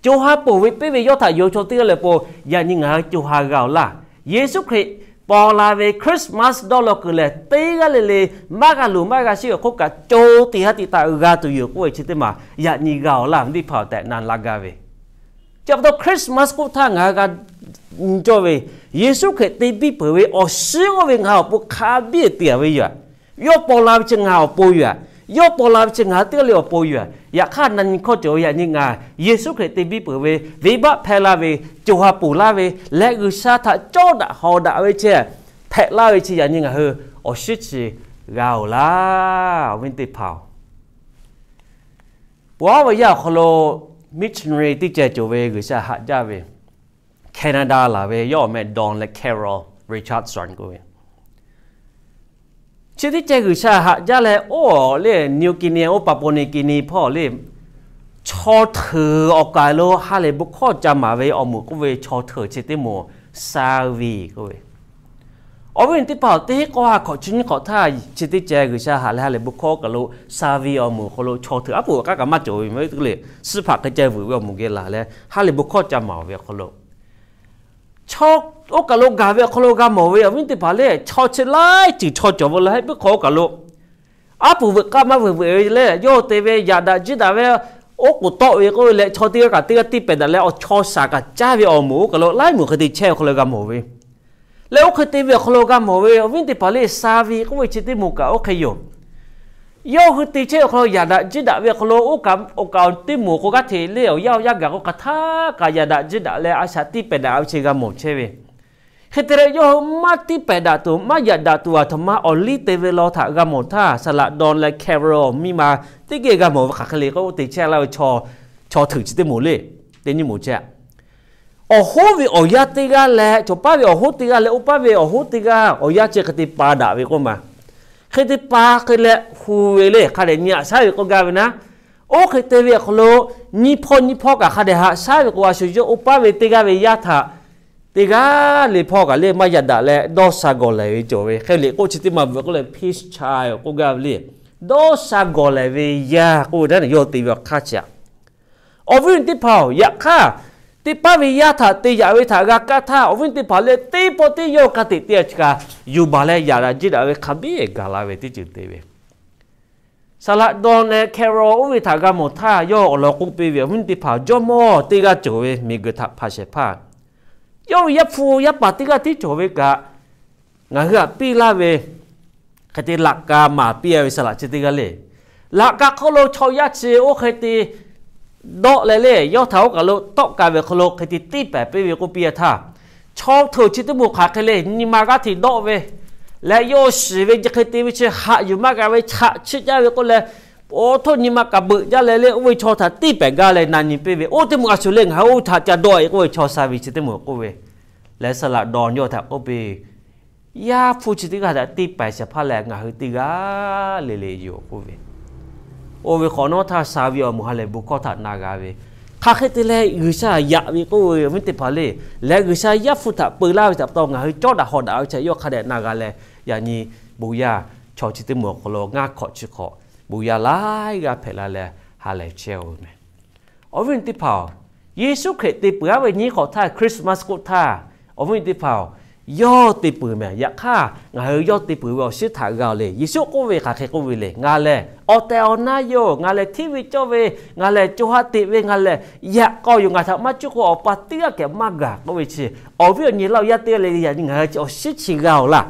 Co ha ponˬ ve piˇ ve yawˇ htaꞈ yonˍ ve chaw teˇ g'aˇ le po, yaꞈ nyi ngaˬ hui co ha g'a-oˬ laˇ. Yeˍsuˆ Hkriꞈ paw la ve Christmas dawˇ law kuiˬ lehˬ, teˇ g'aˇ le le maˇ g'a luˬ maˇ g'a shiˉ awˬ hk'oˆ kaꞈ co tiꞈ ha tiꞈ htaꞈ g'a tuˬ yoˬ k'oˆ ve chi teˇ maˬ yaꞈ nyi g'a-oˬ laˇ, awˬ viˉ teˇ hpaˍ-oˬ tehꞈ na laˇ gaˇ ve. Chi pa taw Christmas k'oˆ htaˇ ngaˬ hui g'a nyi cawˇ ve, Yeˍsuˆ Hkriꞈ te biˇ peuˬ ve awˬ shinˉ oˇ ve ngaˬ hui awˬ pon hk'a biˇ te-a ve yoˬ. Yawˇ paw la ve chi ngaˬ awˬ pon yoˬ. Yawˇ paw la ve chi ngaˬ hui teˇ g'aˇ le awˬ pon yoˬ. Yaꞈ hk'aˇ na nyi hkawˇ cawˬ ve yaꞈ nyi ngaˬ Yeˍsuˆ Hkriꞈ te biˇ peuˬ ve, venˇbaˆ hpehˇ laˇ ve, co ha ponˬ laˇ ve leh G'uiˬsha htaꞈ cawˇ daꞈ hawˍ daꞈ ve chi hpehꞈ laˇ ve chi yaꞈ nyi ngaˬ hui awˬ shinˉ chi g'a-oˬ laˇ, awˬ viˉ teˇ hpaˍ-oˬ. Paw aˉ ve yaˇ awˬ hk'aw lo missionary teˇ ceh cawˬ ve, G'uiˬsha haꞈ jaˇ ve, Canada laˬ ve yawˇ awˬ meh Don leh Carol Richardson k'oˆ ve, chi teˇ ceh G'uiˬsha haꞈ jaˇ leh, oˇ le New Guinea, oˇ Papua New Guinea hpawˇ le, chaw hteuꞈ awˬ kaˍ lo ha lehˬ bon hkawˇ ca maˍ ve awˬ moˍ k'oˆ ve chaw hteuꞈ chi teˇ moˍ Savi k'oˆ ve, awˬ viˉ teˇ hpaˍ-oˬ, teˇ k'awˇ ha hkawꞈ chi nyiˇ hk'awꞈ htaˇ chi teˇ ceh G'uiˬsha haꞈ leh ha lehˬ bon hkawˇ kaˬ lo Savi awˬ moˍ awˬ hk'aw lo chaw hteuꞈ aˉ poꞈ k'aˉ kaꞈ maˇ cawˬ ve mehˍ, teˇ g'aˇ le suhˉ hpaꞈ hk'e ceh vuiˬ ve awˬ moˍ geh laˬ leh ha lehˬ bon hkawˇ ca maˍ ve awˬ hk'aw lo, chaw oˇ kaˬ lo gaˬ ve awˬ hk'aw lo g'a mawˬ ve, awˬ viˉ teˇ hpaˍ le, chaw chi laiˉ ceuˬ chaw cawˬ ve la heˆ puiˉ hk'awꞈ oˇ kaˬ lo aˉ poꞈ veuꞈ k'aˇ maˇ veuꞈ veuꞈ ve le, yawˇ te ve yaꞈ daꞈ jiˇ daꞈ ve oˉ k'oˍ tawˆ ve k'oˆ ve leh, chaw teˇ g'aˇ kaꞈ teˇ g'aˇ tiˇ pehˍ daꞈ leh awˬ chaw shaˍ kaꞈ caˇ ve awˬ moˍ oˇ kaˬ lo laiˉ moˍ hk'e te chehˇ awˬ hk'aw lo g'a mawˬ ve. Leh oˇ hk'e te ve awˬ hk'aw lo g'a mawˬ ve, awˬ viˉ teˇ hpaˍ le, Savi k'oˆ ve chi teˇ moˍ kaꞈ oˇ hk'e yoˬ. Yawˇ hui te chehˇ awˬ hk'aw lo yaꞈ daꞈ jiˇ daꞈ ve awˬ hk'aw lo oˇ kaˬ awˬ kaˬ teˇ moˍ k'o g'aˇ hteꞈ le awˬ yanˇ awˬ yanˇ gaˬ k'o hk'aˬ htaˇ kaꞈ yaꞈ daꞈ jiˇ daꞈ leh a shaꞈ tiˇ pehˍ daꞈ ve chi g'a mawˬ chehˇ ve. Hk'e te leh yawˇ hui maˇ tiˇ pehˍ daꞈ tuˬ maˇ yaꞈ daꞈ tuˬ aˬ htoꞈ ma awˬ liˇ te ve law htaꞈ g'a mawˬ htaˇ, Saˍlaꞈ Dawn leh Carol awˬ miˇ ma teˇ geh g'a mawˬ ve hk'aˬ hk'e le k'o, oˇ te chehˇ laˇ ve chaw hteuꞈ chi teˇ moˍ le, teˇ nyiˇ moˍ chehˇ. Awˬ hoˉ ve awˬ yanˇ teˇ g'aˇ leh chaw paˉ ve awˬ hoˉ teˇ g'aˇ leh oˇ paˉ ve awˬ hoˉ teˇ g'aˇ awˬ yanˇ chi hk'e te pa daꞈ ve k'oˆ ma. Hk'e te pa hk'e leh hu ve le, hk'a dehꞈ nyi aꞈ shaˉ ve k'oˆ gaˇ ve naˉ. Oˇ hk'e te ve awˬ hk'aw lo nyiˇ hpawˇ nyiˇ hpawˇ kaꞈ hk'a dehꞈ haꞈ shaˉ ve k'o, a shu yawˇ oˇ paˉ ve teˇ g'aˇ ve yaˇ htaꞈ teˇ g'aˇ le hpawˇ kaꞈ le maˇ yaꞈ daꞈ leh dawˇ sha gawˬ lehˬ ve cawˬ ve. Hk'e le k'oˆ chi teˇ maˬ bvuhꞈ k'oˆ leh peace child k'oˆ gaˇ ve le. Dawˇ sha gawˬ lehˬ ve yaˇ k'oˆ ve naˉ, yawˇ te ve awˬ hk'aˇ chi aꞈ. Awˬ viˉ teˇ hpaˍ-oˬ, yaꞈ hk'aˇ teˇ paˉ ve yaˇ htaꞈ te yaꞈ ve htaꞈ g'a kaˇ htaˇ, awˬ viˉ teˇ hpaˍ leh teˇ pawˆ teˇ yawˇ ka tiꞈ te a chi kaꞈ yuˬ baˬ leh yaꞈ daꞈ jiˇ daꞈ ve hk'a biˉ gaˬ la ve teˇ ceuˬ te ve. Saˍlaꞈ Dawn leh Carol oˇ ve htaꞈ g'a mawˬ htaˇ, yawˇ awˬ lawn k'oˆ piˇ ve, awˬ viˉ teˇ hpaˍ, jawˇmawˇ teˇ g'aˇ cawˬ ve miˬguiˬ htaꞈ hpanˍ shehˍ hpaˇ, yawˇ ve yaˇ hpu yaˇ paˍ teˇ g'aˇ tiˉ cawˬ ve kaꞈ, ngaˬ hui htaꞈ piˇ laˇ ve hk'e te laꞈ ka maˍ piˇ ve saˍ laꞈ chi teˇ g'aˇ le. Laꞈ ka hk'oˆ lo chaw yaˇ chi oˇ hk'e te dawˆ leh le, yawˇ htaꞈ oˇ kaˬ lo tawˆ ka ve hk'aw lo hk'e te tiˇ pehˍ piˇ ve k'oˆ piˇ a htaˇ, chaw hteuꞈ chi teˇ moˍ hk'aˬ hk'e le, nyi ma g'aˇ hteꞈ dawˆ ve leh, yawˇ shiˍ ve chi hk'e te ve chi haꞈ yuˬ maˇ g'a ve, chaꞈ chiˆ jaˇ ve k'oˆ leh, oˇ htoˆ nyi ma kaꞈ beuꞈ jaˇ leh le, oˇ ve chaw htaꞈ tiˇ pehˍ gaˇ leh na nyi piˇ ve, oˇ teˇ moˍ a shu le, ngaˬ hui oˇ htaꞈ ca dawˆ-e k'oˆ ve chaw sha ve chi teˇ moˍ k'oˆ ve, leh saˍ laꞈ dawˬ yawˇ htaꞈ k'oˆ piˇ, Yaˇ hpu chi teˇ g'aˇ htaꞈ tiˇ pehˍ shehˍ hpaˇ leh ngaˬ hui teˇ g'aˇ le le yoˬ k'oˆ ve, oˇ ve hk'awꞈ nawˉ htaˇ sha ve awˬ moˍ ha lehˬ bon hkawˇ htaꞈ na g'a ve, hk'aˬ hk'e te leh G'uiˬsha yaꞈ ve k'oˆ ve awˬ viˉ teˇ hpaˍ le, leh G'uiˬsha Yaˇ hpu htaꞈ peu laˇ ve htaꞈ pa taw ngaˬ hui cawˇ daꞈ hawꞈ daꞈ ve chaw yawˇ hk'a dehꞈ na g'a leh, yaꞈ nyi bon yaˇ chaw chi teˇ moˍ awˬ hk'aw lo ngaˇ hk'awꞈ chi hk'awꞈ bon yaˇ laiˉ g'aˇ hpehꞈ la leh ha lehˬ chehˇ-oˬ ve meh. Awˬ viˉ teˇ hpaˍ-oˬ, Yeˍsuˆ Hkriꞈ te peuˬ-aˉ ve nyiˇ hk'awꞈ htaˇ Christmas k'oˆ htaˇ, awˬ viˉ teˇ hpaˍ-oˬ, yawˇ te peuˬ meh. Yaꞈ hk'aˇ ngaˬ hui yawˇ te peuˬ ve awˬ shinˉ htaꞈ g'a-oˬ le. Yeˍsuˆ k'oˆ ve hk'aˬ hk'e k'oˆ ve le, Ngaˬ lehˬ awˬ tehˬ awˬ na yoˬ. Ngaˬ lehˬ hteˇ ve cawˇ ve. Ngaˬ lehˬ co ha teꞈ ve. Ngaˬ lehˬ yaꞈ k'aw yoˬ. Ngaˬ htaꞈ maˇ cuˇ k'o Awˬ pa teˇ g'aˇ kaꞈ maˇ gaˬ k'oˆ ve chi, awˬ viˉ awˬ nyi laˇ-oˬ, yaˇ teˇ g'aˇ le le, yaꞈ nyi ngaˬ hui chi awˬ shinˉ chi g'a-oˬ laˇ.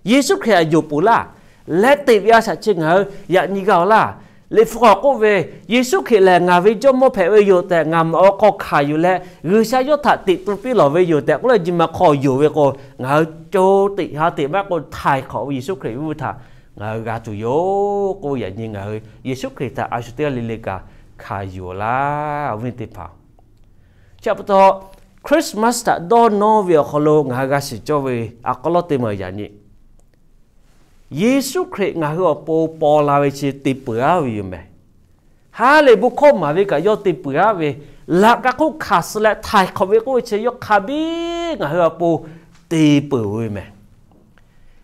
Yeˍsuˆ Hkriꞈ htaꞈ yonˍ peuˬ laˇ. Leh teꞈ ve a shaꞈ chi ngaˬ hui yaꞈ nyi g'a-oˬ laˇ. Liꞈ hpu hk'aw k'oˆ ve, Yeˍsuˆ Hkriꞈ lehˬ ngaˬ ve Jawˇmawˇ hpehꞈ ve yoˬ tehꞈ ngaˬ mawꞈ awˬ hk'aw hkanˍ yuˬ leh, G'uiˬsha yawˇ htaꞈ teꞈ tu piˇ lawˬ ve yoˬ tehꞈ k'oˆ leh, nyi ma hk'aw yonˍ ve k'o, ngaˬ hui co teꞈ ha teꞈ maˇ k'o, htaiˍ hk'awꞈ ve Yeˍsuˆ Hkriꞈ ve htaꞈ ngaˬ hui g'a tuˬ yoˬ k'oˆ ve, yaꞈ nyi ngaˬ hui Yeˍsuˆ Hkriꞈ htaꞈ a shu teˇ g'aˇ le le kaꞈ hkanˍ yuˬ-oˬ laˇ, awˬ viˉ teˇ hpaˍ. Chi pa taw, Christmas htaꞈ dawˇ nawˇ ve awˬ hk'aw lo ngaˬ hui g'a shiˍ cawˇ ve a k'aw lawˉ teˇ maˬ yaꞈ nyi, Yeˍsuˆ Hkriꞈ ngaˬ hui awˬ pon paw la ve chi te peuˬ-aˉ ve yoˬ meh. Ha lehˬ bon hkawˇ maˍ ve kaꞈ yawˇ te peuˬ-aˉ ve, laꞈ ka hk'oˆ hkanˍ suh leh htaiˍ hk'awꞈ ve k'oˆ ve chi yawˇ hk'a biˉ ngaˬ hui awˬ pon te peuˬ ve meh.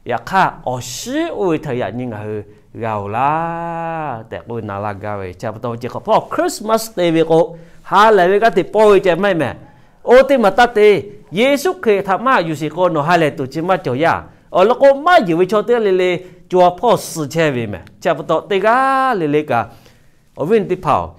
Yaꞈ hk'aˇ, awˬ shinˉ oˇ ve htaꞈ yaꞈ nyi ngaˬ hui g'a-oˬ laˇ tehꞈ k'oˆ ve na laˇ gaˇ ve. Chi pa taw, ceh hk'awꞈ hpawˇ Christmas te ve k'o, ha lehˬ ve g'aˇ hteꞈ paw ve ceh maˇ heˆ meh. Oˇ teˇ maˬ taˇ te. Yeˍsuˆ Hkriꞈ htaꞈ maˇ yuˬ sheˍ k'o, nawˬ ha lehˬ tuˬ chi maˇ cawˬ yaˇ. Awˬ lawn k'o, maˇ yonˍ ve chaw teˇ g'aˇ le le co ha hpawˇ suh chehˇ ve meh. Chi pa taw, teˇ g'aˇ le le kaꞈ, awˬ viˉ teˇ hpaˍ-oˬ,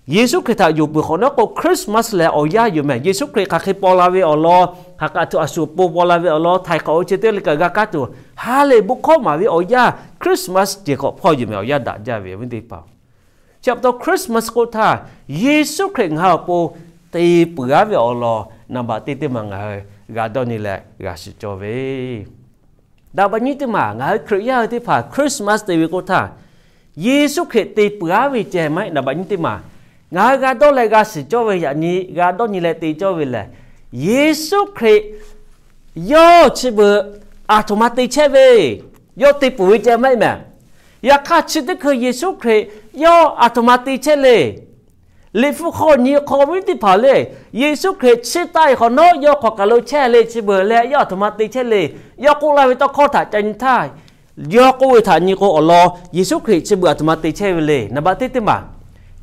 Yeˍsuˆ Hkriꞈ htaꞈ yonˍ peuˬ hk'awꞈ nawˉ k'o, Christmas lehˬ awˬ yanˇ yoˬ meh. Yeˍsuˆ Hkriꞈ hk'aˬ hk'e paw la ve awˬ lawn, hk'aˬ kaꞈ tuˬ a shu awˬ pon paw la ve awˬ lawn, htaiˍ hk'awꞈ ve chi teˇ g'aˇ le kaꞈ g'a kaˇ tuˬ, ha lehˬ bon hkawˇ maˍ ve awˬ yanˇ Christmas ceh hk'awꞈ hpawˇ yoˬ meh. Awˬ yanˇ daꞈ jaˇ ve awˬ viˉ teˇ hpaˍ-oˬ, chi pa taw Christmas k'oˆ htaˇ, Yeˍsuˆ Hkriꞈ ngaˬ hui awˬ pon te peuˬ-aˉ ve awˬ lawn naˍ baꞈ teˇ teˇ maˬ ngaˬ hui g'a dawˇ nyi leh g'a shiˍ cawˇ ve. Naˍ baꞈ nyiˇ teˇ maˬ, ngaˬ hui Hkriꞈ yaˇ hui teˇ hpaˍ Christmas te ve k'oˆ htaˇ, Yeˍsuˆ Hkriꞈ te peuˬ-aˉ ve ceh maˇ heˆ. Naˍ baꞈ nyiˇ teˇ maˬ, ngaˬ hui g'a dawˇ leh g'a shiˍ cawˇ ve yaꞈ nyi g'a dawˇ nyi leh te cawˇ ve lehˬ, Yeˍsuˆ Hkriꞈ yawˇ chi beuꞈ aˬ htoꞈ ma te chehˇ ve, yawˇ te peuˬ ve ceh maˇ heˆ meh. Yaꞈ hk'aˇ, chi teˇ hkui Yeˍsuˆ Hkriꞈ yawˇ aˬ htoꞈ ma te chehˇ le. Liꞈ hpu hk'aw nyi hk'aw viˉ teˇ hpaˍ le, Yeˍsuˆ Hkriꞈ chiˇ taˆ-e hk'awꞈ nawˉ yawˇ hk'awꞈ kaˬ lo chehˇ le chi beuꞈ leh yawˇ aˬ htoꞈ ma te chehˇ le. Yawˇ k'oˆ laˇ ve tawˇ hkawˇ htaꞈ ca nyi htaˇ, yawˇ k'oˆ ve htaꞈ nyi k'o awˬ lawn Yeˍsuˆ Hkriꞈ chi beuꞈ aˬ htoꞈ ma te chehˇ ve le. Naˍ baꞈ teˇ teˇ maˬ,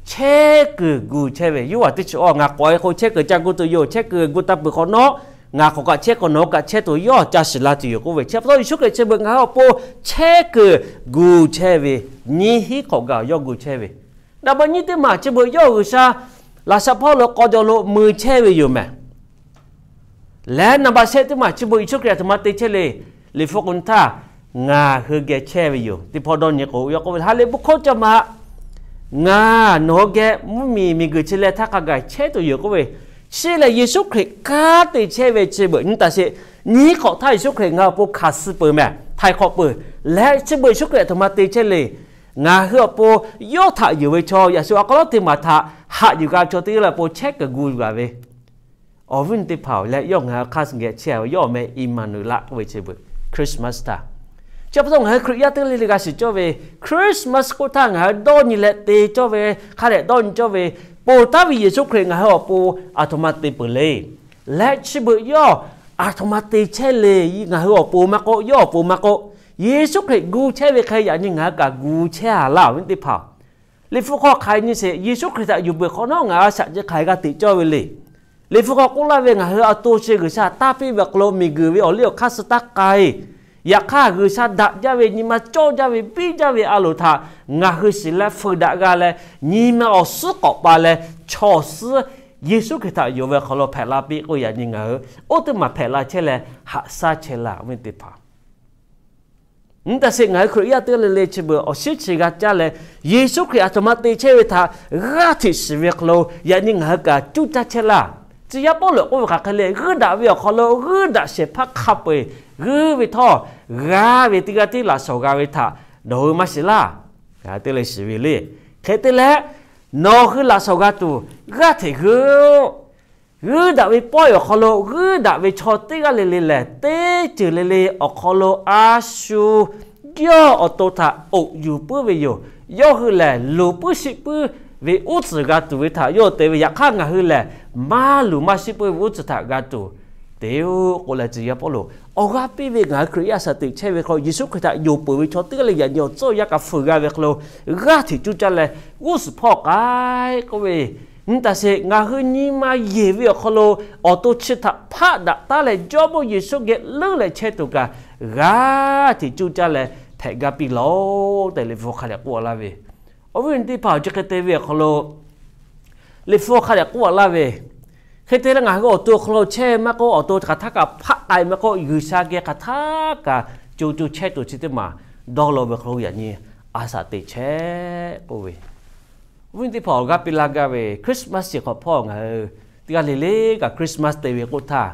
chehˇ kuiˬ gu chehˇ ve. Yoˇhanˬ teˇ chi awˬ ngaˬ k'awꞈ-e k'o chehˇ kuiˬ ca gu tuˬ yoˬ. Chehˇ kuiˬ gu taˇ peuˬ hk'awꞈ nawˉ, ngaˬ hk'awꞈ kaꞈ chehˇ k'awꞈ nawˬ hui kaꞈ chehˇ tuˬ yawˇ ca shiˍ la tuˬ yoˬ k'oˆ ve. Chi pa taw Yeˍsuˆ Hkriꞈ chi beuꞈ ngaˬ hui awˬ pon chehˇ kuiˬ gu chehˇ ve, nyiˇ hinˉ hk'awꞈ gaˬ yawˇ gu chehˇ ve. Naˍ baꞈ nyiˇ teˇ maˬ chi beuꞈ yawˇ G'uiˬsha laꞈ shaꞈ hpawˇ lo k'aw jaw lo mui chehˇ ve yoˬ meh. Leh naˍ baꞈ shehˆ teˇ maˬ chi beuꞈ Yeˍsuˆ Hkriꞈ aˬ htoꞈ ma te chehˇ le. Liꞈ hpu k'o nyi htaˇ, ngaˬ hui geh chehˇ ve yoˬ. Teˇ hpawˇ dawˇ nyi k'o, yawˇ k'oˆ ve, Ha lehˬ bon hkawˇ ca maꞈ. Ngaˬ nawˬ hui geh mvuhˇmiˬ miˬguiˬ chi leh htaˇ hk'a gaˬ chehˇ tuˬ yoˬ k'oˆ ve. Chi lehˬ Yeˍsuˆ Hkriꞈ kanˉ te chehˇ ve chi beuꞈ nyi taˍ sheˍ. Nyiˇ hk'awꞈ htaˇ Yeˍsuˆ Hkriꞈ ngaˬ hui awˬ pon hkanˍ suh peuˬ meh, htaiˍ hk'awꞈ peuˬ. Leh chi beuꞈ Yeˍsuˆ Hkriꞈ aˬ htoꞈ ma te chehˇ le. Ngaˬ hui awˬ pon yawˇ htaꞈ yonˍ ve chaw, yaꞈ shu a k'aw lawˉ teˇ maˬ htaꞈ haꞈ yuˬ g'a ve chaw teˇ g'aˇ le awˬ pon chehˇ kuiˬ gu gaˬ ve. Awˬ viˉ teˇ hpaˍ-oˬ, leh yawˇ ngaˬ hui hk'aˇ suh geh chehˇ ve yawˇ awˬ meh Immanuel k'oˆ ve chi beuꞈ Christmas htaˇ. Chi pa taw ngaˬ hui Hkriꞈ yaˇ teˇ g'aˇ le le g'a shiˍ cawˇ ve Christmas k'oˆ htaˇ ngaˬ hui dawˇ nyi leh te cawˇ ve, hk'a dehꞈ dawˇ nyi cawˇ ve, ponˬ taˍ ve Yeˍsuˆ Hkriꞈ ngaˬ hui awˬ pon aˬ htoꞈ ma te peuˬ le. Leh chi beuꞈ yawˇ aˬ htoꞈ ma te chehˇ le. Ngaˬ hui awˬ pon maˇ k'oˆ, yawˇ awˬ pon maˇ k'oˆ, Yeˍsuˆ Hkriꞈ gu chehˇ ve hk'e yaꞈ nyi ngaˬ hui kaꞈ gu chehˇ-a laˇ, awˬ viˉ teˇ hpaˍ. Liꞈ hpu hk'aw hk'aˬ hk'e nyi sheˍ, Yeˍsuˆ Hkriꞈ htaꞈ yonˍ peuˬ hk'awꞈ nawˉ ngaˬ hui a shaꞈ chi hk'aˬ hk'e g'a teꞈ cawˇ ve le. Liꞈ hpu hk'aw k'oˆ laˇ ve, ngaˬ hui a to chi G'uiˬsha taˇ piˇ ve awˬ hk'aw lo miˬguiˬ ve awˬ liˇ awˬ hk'aˇ suh taˇ k'ai. Yaꞈ hk'aˇ, G'uiˬsha daꞈ jaˇ ve, nyi ma cawˇ jaˇ ve, biˇ jaˇ ve a loˍ htaꞈ ngaˬ hui shiˍ leh feu daꞈ g'a leh, nyi ma awˬ suhˉ k'awꞈ pa leh, chaw awˬ suhˉ Yeˍsuˆ Hkriꞈ htaꞈ yonˍ ve awˬ hk'aw lo hpehꞈ la piˇ k'oˆ yaꞈ nyi ngaˬ hui oˇ teˇ maˬ hpehꞈ la chehˇ leh haꞈ shaˉ chehˇ laˇ, awˬ viˉ teˇ hpaˍ. Nyi taˇ sheˍ, ngaˬ hui Hkriꞈ yaˇ teˇ g'aˇ le le chi beuꞈ awˬ shinˉ chi g'a caˇ leh, Yeˍsuˆ Hkriꞈ aˬ htoꞈ ma te chehˇ ve htaꞈ g'aˇ hteꞈ shiˍ ve hk'aw lo yaꞈ nyi ngaˬ hui kaꞈ cuˇ caˇ chehˇ laˇ. Tcuh yaˇ Pawˇluꞈ k'oˆ ve hk'aˬ hk'e le, g'uiˇ daꞈ ve awˬ hk'aw lo g'uiˇ daꞈ shehˍ hpaˇ hk'a peu-eˬ g'uiˇ ve htawˇ, g'a ve teˇ g'aˇ tiˉ laꞈ shawnˍ g'a ve htaꞈ nawˬ hui maˇ shiˍ laˇ. Ngaˬ hui teˇ g'aˇ le shiˍ ve le. Hk'e te leh, nawˬ hui laꞈ shawnˍ g'a tuˬ g'aˇ hteꞈ g'uiˇ-oˆ. G'uiˇ daꞈ ve pawehˇ awˬ hk'aw lo g'uiˇ daꞈ ve chaw teˇ g'aˇ le le lehˬ, teˇ ceuˬ le le awˬ hk'aw lo a shu yawˇ awˬ to htaꞈ oꞈ yuˬ puiˉ ve yoˬ. Yawˇ hui lehˬ, luˬ puiˉ shiˆ puiˉ ve uˉ tcuhˍ g'a tuˬ ve htaꞈ yawˇ te ve. Yaꞈ hk'aˇ, ngaˬ hui lehˬ maˇ luˬ maˇ shiˆ puiˉ ve uˉ tcuhˍ htaꞈ g'a tuˬ te-oˆ k'oˆ leh, tcuh yaˇ Pawˇluꞈ awˬ g'aˇ piˇ ve ngaˬ hui Hkriꞈ yaˇ shaˍ teꞈ chehˇ ve hk'aw lo, Yeˍsuˆ Hkriꞈ htaꞈ yonˍ peuˬ ve chaw teˇ g'aˇ le yaꞈ nyi awˬ tcuhˉ awˬ yanˇ kaꞈ fuiˍ g'a ve hk'aw lo, g'aˇ hteꞈ cuˇ caˇ leh, g'uˇ suhˍ hpawˇ k'ai k'oˆ ve, nyi taˇ sheˍ, ngaˬ hui nyi ma yeˬ ve awˬ hk'aw lo awˬ to chi htaꞈ hpaˆ daꞈ taˉ leh, Jawˇmawˇ Yeˍsuˆ geh leuˉ leh chehˇ tuˬ kaꞈ, g'aˇ hteꞈ cuˇ caˇ leh hpehꞈ gaˇ piˇ laˬ-oꞈ tehꞈ, Liꞈ hpu hk'a dehꞈ k'oˆ laˇ ve. Awˬ viˉ awˬ nyi teˇ hpaˍ, chi hk'e te ve awˬ hk'aw lo Liꞈ hpu hk'a dehꞈ k'oˆ laˇ ve, hk'e te leh ngaˬ hui awˬ to awˬ hk'aw lo chehˇ maˇ k'oˆ, awˬ to hk'aˬ htaˇ kaꞈ hpaˆ k'ai maˇ k'oˆ, G'uiˬsha geh hk'aˬ htaˇ kaꞈ co co chehˇ tuˬ chi teˇ maˬ dawˇ law ve hk'aw lo yaꞈ nyi a shaꞈ teꞈ chehˇ k'oˆ ve. Awˬ viˉ teˇ hpaˍ, awˬ g'aˇ piˇ laˇ gaˇ ve Christmas chi hk'awꞈ hpawˇ ngaˬ hui teˇ g'aˇ le le kaꞈ Christmas te ve k'oˆ htaˇ,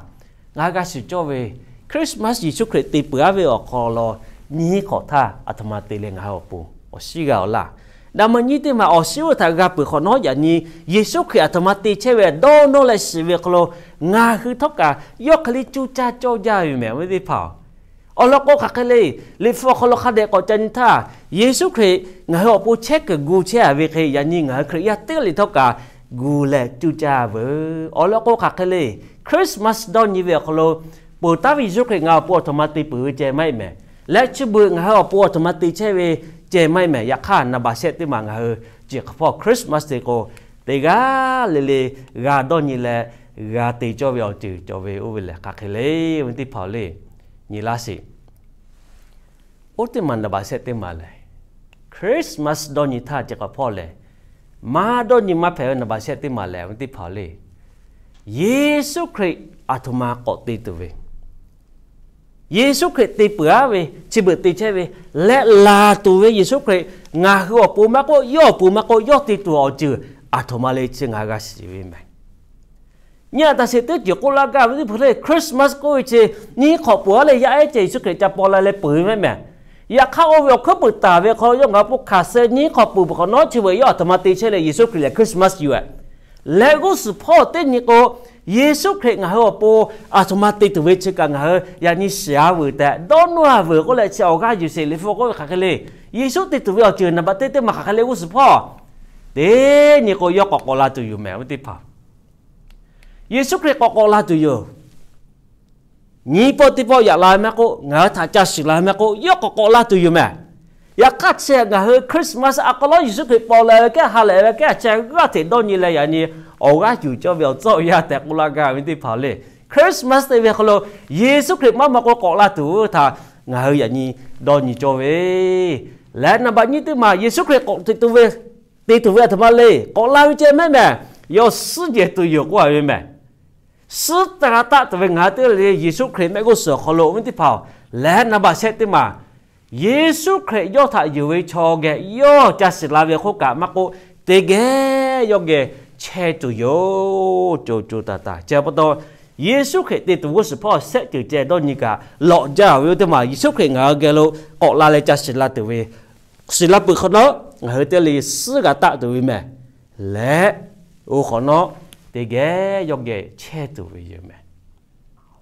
ngaˬ hui g'a shiˍ cawˇ ve Christmas Yeˍsuˆ Hkriꞈ te peuˬ-aˉ ve awˬ hk'aw lo nyiˇ hk'awꞈ htaˇ aˬ htoꞈ ma te leh ngaˬ hui awˬ pon awˬ shiˉ g'a-oˬ laˇ. Naˍ ma nyiˇ teˇ maˬ awˬ shiˉ oˇ ve htaꞈ g'a peuˬ hk'awꞈ nawˉ, yaꞈ nyi Yeˍsuˆ Hkriꞈ aˬ htoꞈ ma te chehˇ ve dawˇ nawˇ leh shiˍ ve hk'aw lo ngaˬ hui htawˇ kaꞈ yawˇ hk'e le cuˇ caˇ cawˇ jaˇ ve mehˍ, awˬ viˉ teˇ hpaˍ-oˬ. Awˬ lawn k'o, hk'aˬ hk'e le, Liꞈ hpu awˬ hk'aw lo hk'a dehꞈ k'awꞈ ca nyi htaˇ, Yeˍsuˆ Hkriꞈ ngaˬ hui awˬ pon chehˇ kuiˬ gu chehˇ-a ve hk'e, yaꞈ nyi ngaˬ hui Hkriꞈ yaˇ teˇ g'aˇ le htawˇ kaꞈ gu leh cuˇ caˇ veuˬ. Awˬ lawn k'o, hk'aˬ hk'e le, Christmas dawˇ nyi ve awˬ hk'aw lo peuˬ taˉ ve Yeˍsuˆ Hkriꞈ ngaˬ hui awˬ pon aˬ htoꞈ ma te peuˬ ve ceh maˇ heˆ mehˍ. Leh chi beuꞈ ngaˬ hui awˬ pon aˬ htoꞈ ma te chehˇ ve ceh maˇ heˆ mehˍ. Yaꞈ hk'aˇ, naˍ baꞈ shehˆ teˇ maˬ ngaˬ hui chi hk'awꞈ hpawˇ Christmas te k'o, teˇ g'aˇ le le g'a dawˇ nyi leh g'a te cawˇ ve awˬ ceuˬ cawˬ ve oˇ ve lehˬ, hk'aˬ hk'e le, awˬ viˉ teˇ hpaˍ-oˬ le, nyi laˇ sheˍ. Oˇ teˇ maˬ naˍ baꞈ shehˆ teˇ maˬ lehˬ, Christmas dawˇ nyi htaˇ chi hk'awꞈ hpawˇ lehˬ, maˇ dawˇ nyi maˇ hpehꞈ ve naˍ baꞈ shehˆ teˇ maˬ lehˬ, awˬ viˉ teˇ hpaˍ-oˬ le, Yeˍsuˆ Hkriꞈ aˬ htoꞈ ma k'awꞈ te tuˬ ve, Yeˍsuˆ Hkriꞈ te peuˬ-aˉ ve, chi beuꞈ te chehˇ ve, leh laˬ tuˬ ve Yeˍsuˆ Hkriꞈ ngaˬ hui awˬ pon maˇ k'oˆ, yawˇ awˬ pon maˇ k'oˆ, yawˇ te tuˬ awˬ ceuˬ aˬ htoꞈ ma le chi ngaˬ hui g'a shiˍ ve mehˍ. Nyi a taꞈ sheˍ teˇ ceuˬ k'oˆ laˇ gaˇ ve teˇ hpaˍ le, Christmas k'oˆ ve chi nyiˇ hk'awꞈ peuˬ-aˉ leh yaˇ ehˉ ceh Yeˍsuˆ Hkriꞈ ca paw la leh peuˬ ve mehˍ mehˍ. Yaꞈ hk'aˇ, oˇ ve awˬ hkuiˉ puiˍ taˍ ve hk'aw lo yawˇ ngaˬ hui pon hkanˍ suh nyiˇ hk'awꞈ peuˬ peuˬ hk'awꞈ nawˉ, chi beuꞈ yawˇ aˬ htoꞈ ma te chehˇ leh Yeˍsuˆ Hkriꞈ lehˬ Christmas yuˬ-eh. Leh g'uˇ suhˍ hpawˇ teˇ nyi k'o, Yeˍsuˆ Hkriꞈ ngaˬ hui awˬ pon aˬ htoꞈ ma te tuˬ ve chi kaꞈ ngaˬ hui yaꞈ nyi shiˍ-a veuˬ tehꞈ, dawˇ nawˇ-a veuˬ k'oˆ leh chi awˬ g'aˇ yuˬ sheˍ. Liꞈ hpu k'oˆ ve hk'aˬ hk'e le, Yeˍsuˆ te tuˬ ve awˬ ceuˬ naˍ baꞈ teˇ teˇ maˬ hk'aˬ hk'e le g'uˇ suhˍ hpawˇ teˇ nyi k'o, yawˇ k'awꞈ k'awꞈ la tuˬ yoˬ mehˍ, awˬ viˉ teˇ hpaˍ. Yeˍsuˆ Hkriꞈ k'awꞈ k'awꞈ la tuˬ yoˬ. Nyiˇ pawˆ teˇ pawˆ yaꞈ la ve maˇ k'oˆ, ngaˬ hui htaꞈ ca shiˍ la ve maˇ k'oˆ, yawˇ k'awꞈ k'awꞈ la tuˬ yoˬ mehˍ. Yaꞈ hk'aˇ, chi ngaˬ hui Christmas aˬ hk'aw lo Yeˍsuˆ Hkriꞈ paw la ve kehˉ ha lehˬ ve kehˉ a chehˇ g'aˇ hteꞈ dawˇ nyi leh yaꞈ nyi awˬ g'aˇ yuˬ cawˇ ve awˬ tcuhˉ awˬ yanˇ tehꞈ k'oˆ laˇ gaˇ ve teˇ hpaˍ le. Christmas te ve hk'aw lo Yeˍsuˆ Hkriꞈ maˇ maw k'o k'awꞈ la tuˬ htaꞈ ngaˬ hui yaꞈ nyi dawˇ nyi cawˇ ve. Leh naˍ baꞈ nyiˇ teˇ maˬ Yeˍsuˆ Hkriꞈ k'awꞈ te tuˬ ve, te tuˬ ve aˬ htoꞈ ma le, k'awꞈ la ve ceh mehˍ mehˍ, yawˇ suhˉ jehˬ tuˬ yoˬ k'oˆ a ve mehˍ. Suhˉ taˍ g'a taˆ tuˬ ve ngaˬ hui teˇ g'aˇ le le Yeˍsuˆ Hkriꞈ mehˆ g'uˇ suhˍ awˬ hk'aw lo, awˬ viˉ teˇ hpaˍ-oˬ, leh naˍ baꞈ shehˆ teˇ maˬ Yeˍsuˆ Hkriꞈ yawˇ htaꞈ yuˬ ve chaw geh yawˇ ca shiˍ la ve hk'oˆ kaꞈ maˇ k'oˆ, teˇ geh yawˇ geh chehˇ tuˬ yoˬ. Co co taˍ taˍ ceh pa taw, Yeˍsuˆ Hkriꞈ te tuˬ g'uˇ suhˍ hpawˇ shehˆ ceuˬ ceh dawˇ nyi kaꞈ lawꞈ jaˇ ve, oˇ teˇ maˬ Yeˍsuˆ Hkriꞈ ngaˬ hui geh lo k'awꞈ la leh ca shiˍ la tuˬ ve, shiˍ la peuˬ hk'awꞈ nawˉ ngaˬ hui teˇ g'aˇ le suhˉ g'a taˆ tuˬ ve mehˍ. Leh oˇ hk'awꞈ nawˉ teˇ geh yawˇ geh chehˇ tuˬ ve yoˬ mehˍ.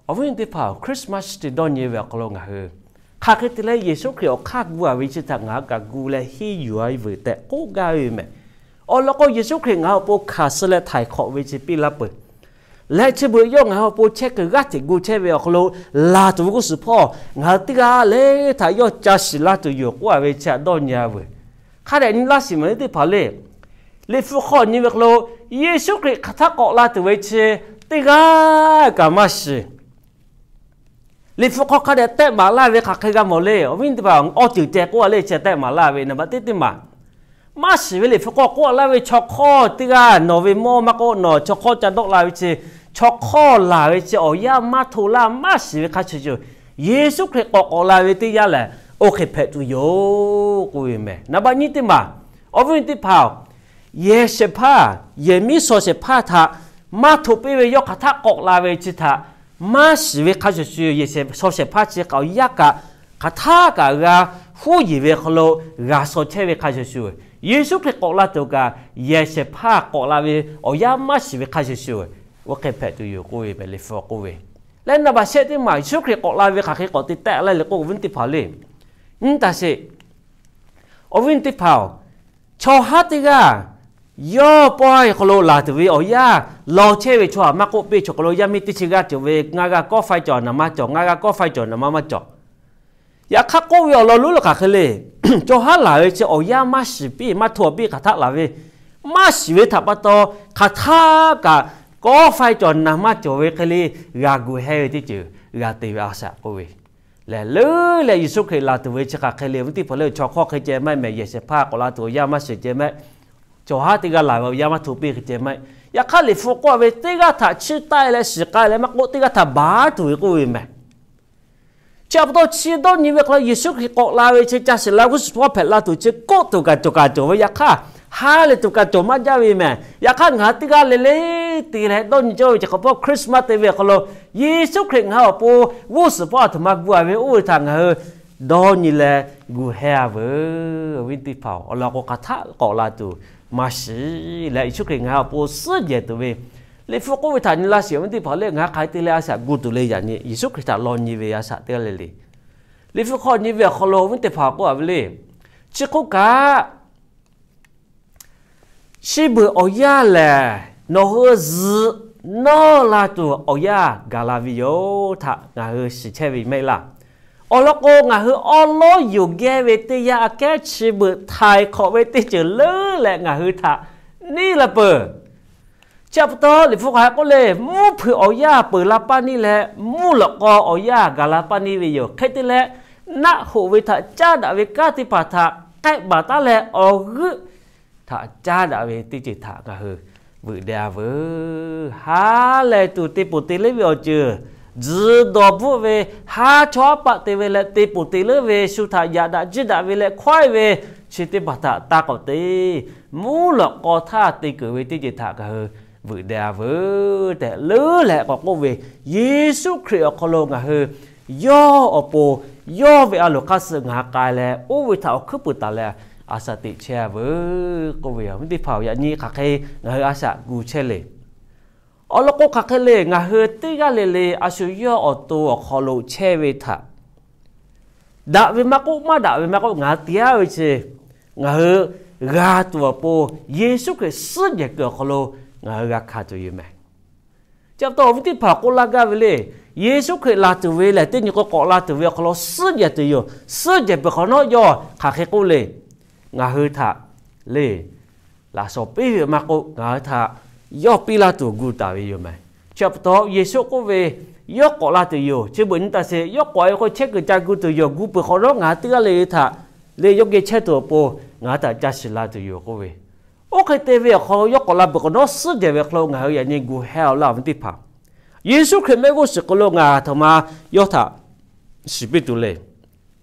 Awˬ viˉ teˇ hpaˍ-oˬ, Christmas te dawˇ nyi ve awˬ hk'aw lo ngaˬ hui hk'aˬ hk'e te leh Yeˍsuˆ Hkriꞈ awˬ hk'aˇ gu-a ve chi htaꞈ ngaˬ hui kaꞈ gu leh henˇ yuˬ-a veuˬ tehꞈ k'oˆ gaˇ ve mehˍ. Awˬ lawn k'o, Yeˍsuˆ Hkriꞈ ngaˬ hui awˬ pon hkanˍ suh leh htaiˍ hk'awꞈ ve chi piˇ laˇ peuˬ. Leh chi beuꞈ yawˇ ngaˬ hui awˬ pon chehˇ kuiˬ g'aˇ hteꞈ gu chehˇ ve awˬ hk'aw lo, laˬ tuˬ ve g'uˇ suhˍ hpawˇ ngaˬ hui teˇ g'aˇ le htaꞈ yawˇ ca shiˍ la tuˬ yoˬ k'oˆ-a ve chi htaꞈ dawˇ nyi-a veuˬ. Hk'a dehꞈ nyi laˇ shiˍ mehˍ, teˇ hpaˍ le. Liꞈ hpu hk'aw nyi ve hk'aw lo, Yeˍsuˆ Hkriꞈ hk'aˬ htaˇ k'awꞈ la tuˬ ve chi teˇ g'aˇ kaꞈ maˇ shiˍ. Liꞈ hpu hk'aw hk'a dehꞈ tehˆ maˍ laˇ ve hk'aˬ hk'e g'a mawˬ le. Awˬ viˉ teˇ hpaˍ, awˬ ceuˬ ceh k'oˆ-a le, chi tehˆ maˍ laˇ ve naˍ baꞈ teˇ teˇ maˬ maˇ shiˍ ve. Liꞈ hpu hk'aw k'oˆ laˇ ve chaw hk'awˇ teˇ g'aˇ nawˬ ve mawˇ maˇ k'oˆ, nawˬ chaw hk'awˇ ca dawˆ la ve chi, chaw hk'awˇ laˬ ve chi awˬ yanˇ maˇ hto laˇ, maˇ shiˍ ve hk'a shuˍ shuˍ, Yeˍsuˆ Hkriꞈ k'awꞈ k'awꞈ la ve teˇ yanˇ lehˬ, oˇ hk'e hpehꞈ tuˬ yoˬ k'oˆ ve mehˬ. Naˍ baˆ nyiˇ teˇ maˬ, awˬ viˉ teˇ hpaˍ-oˬ, yehˬ shehˍ hpaˇ, yehˬ miˉ shaw shehˍ hpaˇ htaꞈ maˇ htoꞈ piˇ ve yawˇ hk'aˬ htaˆ k'awꞈ la ve chi htaꞈ maˇ shiˍ ve hk'a shuˍ shuˍ, yehˬ shaw shehˍ hpaˇ chi kaꞈ awˬ yanˇ kaꞈ hk'aˬ htaˆ kaꞈ g'a huˉ yeˬ ve hk'aw lo g'a shaw chehˇ ve hk'a shuˍ shuˍ, Yeˍsuˆ Hkriꞈ k'awꞈ la tuˬ kaꞈ yehˬ shehˍ hpaˇ k'awꞈ la ve awˬ yanˇ maˇ shiˍ ve hk'a shuˍ shuˍ, oˇ hk'e hpehꞈ tuˬ yoˬ k'oˆ ve mehˬ. Liꞈ hpu k'oˆ ve leh, naˍ baˆ shehˆ teˇ maˬ Yeˍsuˆ Hkriꞈ k'awꞈ la ve hk'aˬ hk'e k'awꞈ te tehˆ laˇ le k'o, awˬ viˉ teˇ hpaˍ le, nyi taˍ sheˍ. Awˬ viˉ teˇ hpaˍ-oˬ, chaw haˉ teˇ g'aˇ yawˇ pawehˇ hk'aw lo laˬ tuˬ ve awˬ yanˇ law chehˇ ve chaw htaꞈ maˇ k'oˆ piˇ, chaw hk'aw lo yaˇ miˇ teˇ chi g'aˇ cawˬ ve, ngaˬ g'a kawˆ faiˇ cawˬ naˍ ma cawˬ, ngaˬ g'a kawˆ faiˇ cawˬ naˍ ma maˇ cawˬ. Yaꞈ hk'aˇ k'oˆ ve awˬ lawn lonˉ lo hk'aˬ hk'e le, chaw haˉ laˬ ve chi awˬ yanˇ maˇ shiˍ piˇ, maˇ htoꞈ piˇ hk'aˬ htaˆ laˬ ve, maˇ shiˍ ve htaꞈ pa taw, hk'aˬ htaˆ kaꞈ kawˆ faiˇ cawˬ naˍ ma cawˬ ve hk'e le g'a gu heh ve teˇ ceuˬ g'a te ve a shaꞈ k'oˆ ve lehˬ, leuˉ leh Yeˍsuˆ Hkriꞈ laˬ tuˬ ve chi hk'aˬ hk'e le, awˬ viˉ teˇ hpaˍ le, chaw hk'awˇ hk'e ceh maˇ heˆ mehˬ, yehˬ shehˍ hpaˇ k'awꞈ la tuˬ awˬ yanˇ maˇ shiˍ ceh maˇ heˆ, chaw haˉ teˇ g'aˇ laˬ ve awˬ yanˇ maˇ htoꞈ piˇ hk'e ceh maˇ heˆ. Yaꞈ hk'aˇ Liꞈ hpu k'oˆ ve teˇ g'aˇ htaꞈ chiˇ taˆ leh shiˍ k'ai leh maˇ k'oˆ, teˇ g'aˇ htaꞈ baˬ tuˬ ve k'oˆ ve mehˬ. Chi pa taw chi dawˇ nyi ve hk'aw lo Yeˍsuˆ Hkriꞈ k'awꞈ la ve chi ca shiˍ la g'uˇ suhˍ hpawˇ hpehꞈ la tuˬ chi k'oˆ tuˬ kaꞈ cawˬ kaꞈ cawˬ ve, yaꞈ hk'aˇ ha lehˬ tuˬ kaꞈ cawˬ maˇ jaˇ ve mehˬ. Yaꞈ hk'aˇ ngaˬ hui teˇ g'aˇ le le te leh dawˇ nyi cawˇ ve chi hk'awꞈ hpawˇ Christmas te ve hk'aw lo Yeˍsuˆ Hkriꞈ ngaˬ hui awˬ pon g'uˇ suhˍ hpawˇ a htoꞈ ma gu a ve oˇ ve htaꞈ ngaˬ hui dawˇ nyi leh gu heh a veuˬ. Awˬ viˉ teˇ hpaˍ-oˬ, awˬ lawn k'o hk'aˬ htaˆ k'awꞈ la tuˬ maˇ shiˍ leh Yeˍsuˆ Hkriꞈ ngaˬ hui awˬ pon suhˉ jehˬ tuˬ ve Liꞈ hpu k'oˆ ve htaꞈ nyi laˇ sheˍ. Awˬ viˉ teˇ hpaˍ le, ngaˬ hui hk'aˬ hk'e te leh a shaꞈ gu tuˬ le yaꞈ nyi, Yeˍsuˆ Hkriꞈ htaꞈ law nyi ve a shaꞈ teˇ g'aˇ le le. Liꞈ hpu hk'aw nyi ve awˬ hk'aw lo awˬ viˉ teˇ hpaˍ k'oˆ a ve le, chi hk'oˆ kaꞈ chi beuꞈ awˬ yanˇ lehˬ, nawˬ hui zuhꞈ nawˇ la tuˬ awˬ yanˇ gaˬ la ve yoˬ htaꞈ ngaˬ hui shiˍ chehˇ ve maˇ heˆ laˇ. Awˬ lawn k'o, ngaˬ hui awˉ lawˉ yonˍ gehˇ ve teˇ yanˇ, aꞈ kehˉ chi beuꞈ htaiˍ hk'awꞈ ve teˇ ceuˬ leuˉ leh ngaˬ hui htaꞈ neˇ la peuˬ. Chi pa taw Liꞈ hpu hk'aˬ hk'e k'oˆ le, mvuhˇ hpeuꞈ awˬ yanˇ peuˬ la paˇ neˇ leh, mvuhˇ lawꞈ k'aw awˬ yanˇ gaˬ la paˇ neˇ ve yoˬ. Hk'e te leh, naˆ hoꞈ ve htaꞈ caˇ daꞈ ve kanˉ teˇ hpaˍ htaꞈ k'ehˆ baˬ taˉ leh, awˬ g'euˆ htaꞈ caˇ daꞈ ve teˇ ceuˬ htaꞈ ngaˬ hui veuꞈ deh a veuˬ. Ha lehˬ tuˬ te ponˬ te leuˉ ve awˬ ceuˬ, tzuhˬ dawˬ bvuhˆ ve, haˉ chawˇ haˉ paˆ te ve leh te ponˬ te leuˉ ve, shu htaꞈ yaꞈ daꞈ jiˇ daꞈ ve leh hkawehˇ ve, chi teˇ hpaˍ htaꞈ taˇ k'awꞈ te. Mvuhˇ lawꞈ k'aw htaˇ te keunˍ ve teˇ ceuˬ htaꞈ ngaˬ hui veuꞈ deh a veuˬ tehꞈ leuˉ leh k'awꞈ k'oˆ ve, Yeˍsuˆ Hkriꞈ awˬ hk'aw lo ngaˬ hui yawˇ awˬ pon, yawˇ ve a loˍ hk'aˇ suh ngaˬ hui k'ai leh, oˇ ve htaꞈ awˬ hkuiˉ puiˍ taˍ leh a shaꞈ teꞈ chehˇ a veuˬ k'oˆ ve, awˬ viˉ teˇ hpaˍ-oˬ, yaꞈ nyi hk'aˬ hk'e ngaˬ hui a shaꞈ gu chehˇ le. Awˬ lawn k'o, hk'aˬ hk'e le, ngaˬ hui teˇ g'aˇ le le a shu yawˇ awˬ to awˬ hk'aw lo chehˇ ve htaꞈ daꞈ ve maˇ k'oˆ, maˇ daꞈ ve maˇ k'oˆ, ngaˬ hui te-a ve chi ngaˬ hui g'a tuˬ awˬ pon, Yeˍsuˆ Hkriꞈ suhˉ jehˬ kuiˬ awˬ hk'aw lo ngaˬ hui g'a hkanˍ tuˬ yoˬ meh. Chi pa taw awˬ viˉ teˇ hpaˍ k'oˆ laˇ gaˇ ve le, Yeˍsuˆ Hkriꞈ laˬ tuˬ ve lehˬ, teˇ nyi k'o k'awꞈ la tuˬ ve awˬ hk'aw lo suhˉ jehˬ tuˬ yoˬ. Suhˉ jehˬ peuˬ hk'awꞈ nawˉ yawˇ hk'aˬ hk'e k'oˆ le, ngaˬ hui htaꞈ le laꞈ shawnˍ piˇ ve maˇ k'oˆ, ngaˬ hui htaꞈ yawˇ piˇ laˇ tuˬ gu taˍ ve yoˬ meh. Chi pa taw Yeˍsuˆ k'oˆ ve, yawˇ k'awꞈ la tuˬ yoˬ. Chi beuꞈ nyi taˍ sheˍ, yawˇ k'awꞈ e ve k'o chehˇ kuiˬ ca gu tuˬ yoˬ. Gu peuˬ hk'awꞈ nawˉ ngaˬ hui teˇ g'aˇ le htaꞈ le yawˇ geh chehˇ tuˬ awˬ pon ngaˬ hui htaꞈ ca shiˍ la tuˬ yoˬ k'oˆ ve, oˇ hk'e te ve awˬ hk'aw lo yawˇ k'awꞈ la peuˬ hk'awꞈ nawˉ suhˉ jehˬ ve awˬ hk'aw lo ngaˬ hui yaꞈ nyi gu heh a laˇ, awˬ viˉ teˇ hpaˍ. Yeˍsuˆ Hkriꞈ mehˆ g'uˇ suhˍ hk'aw lo ngaˬ aˬ htoꞈ ma yawˇ htaꞈ shiˍ piˇ tuˬ le.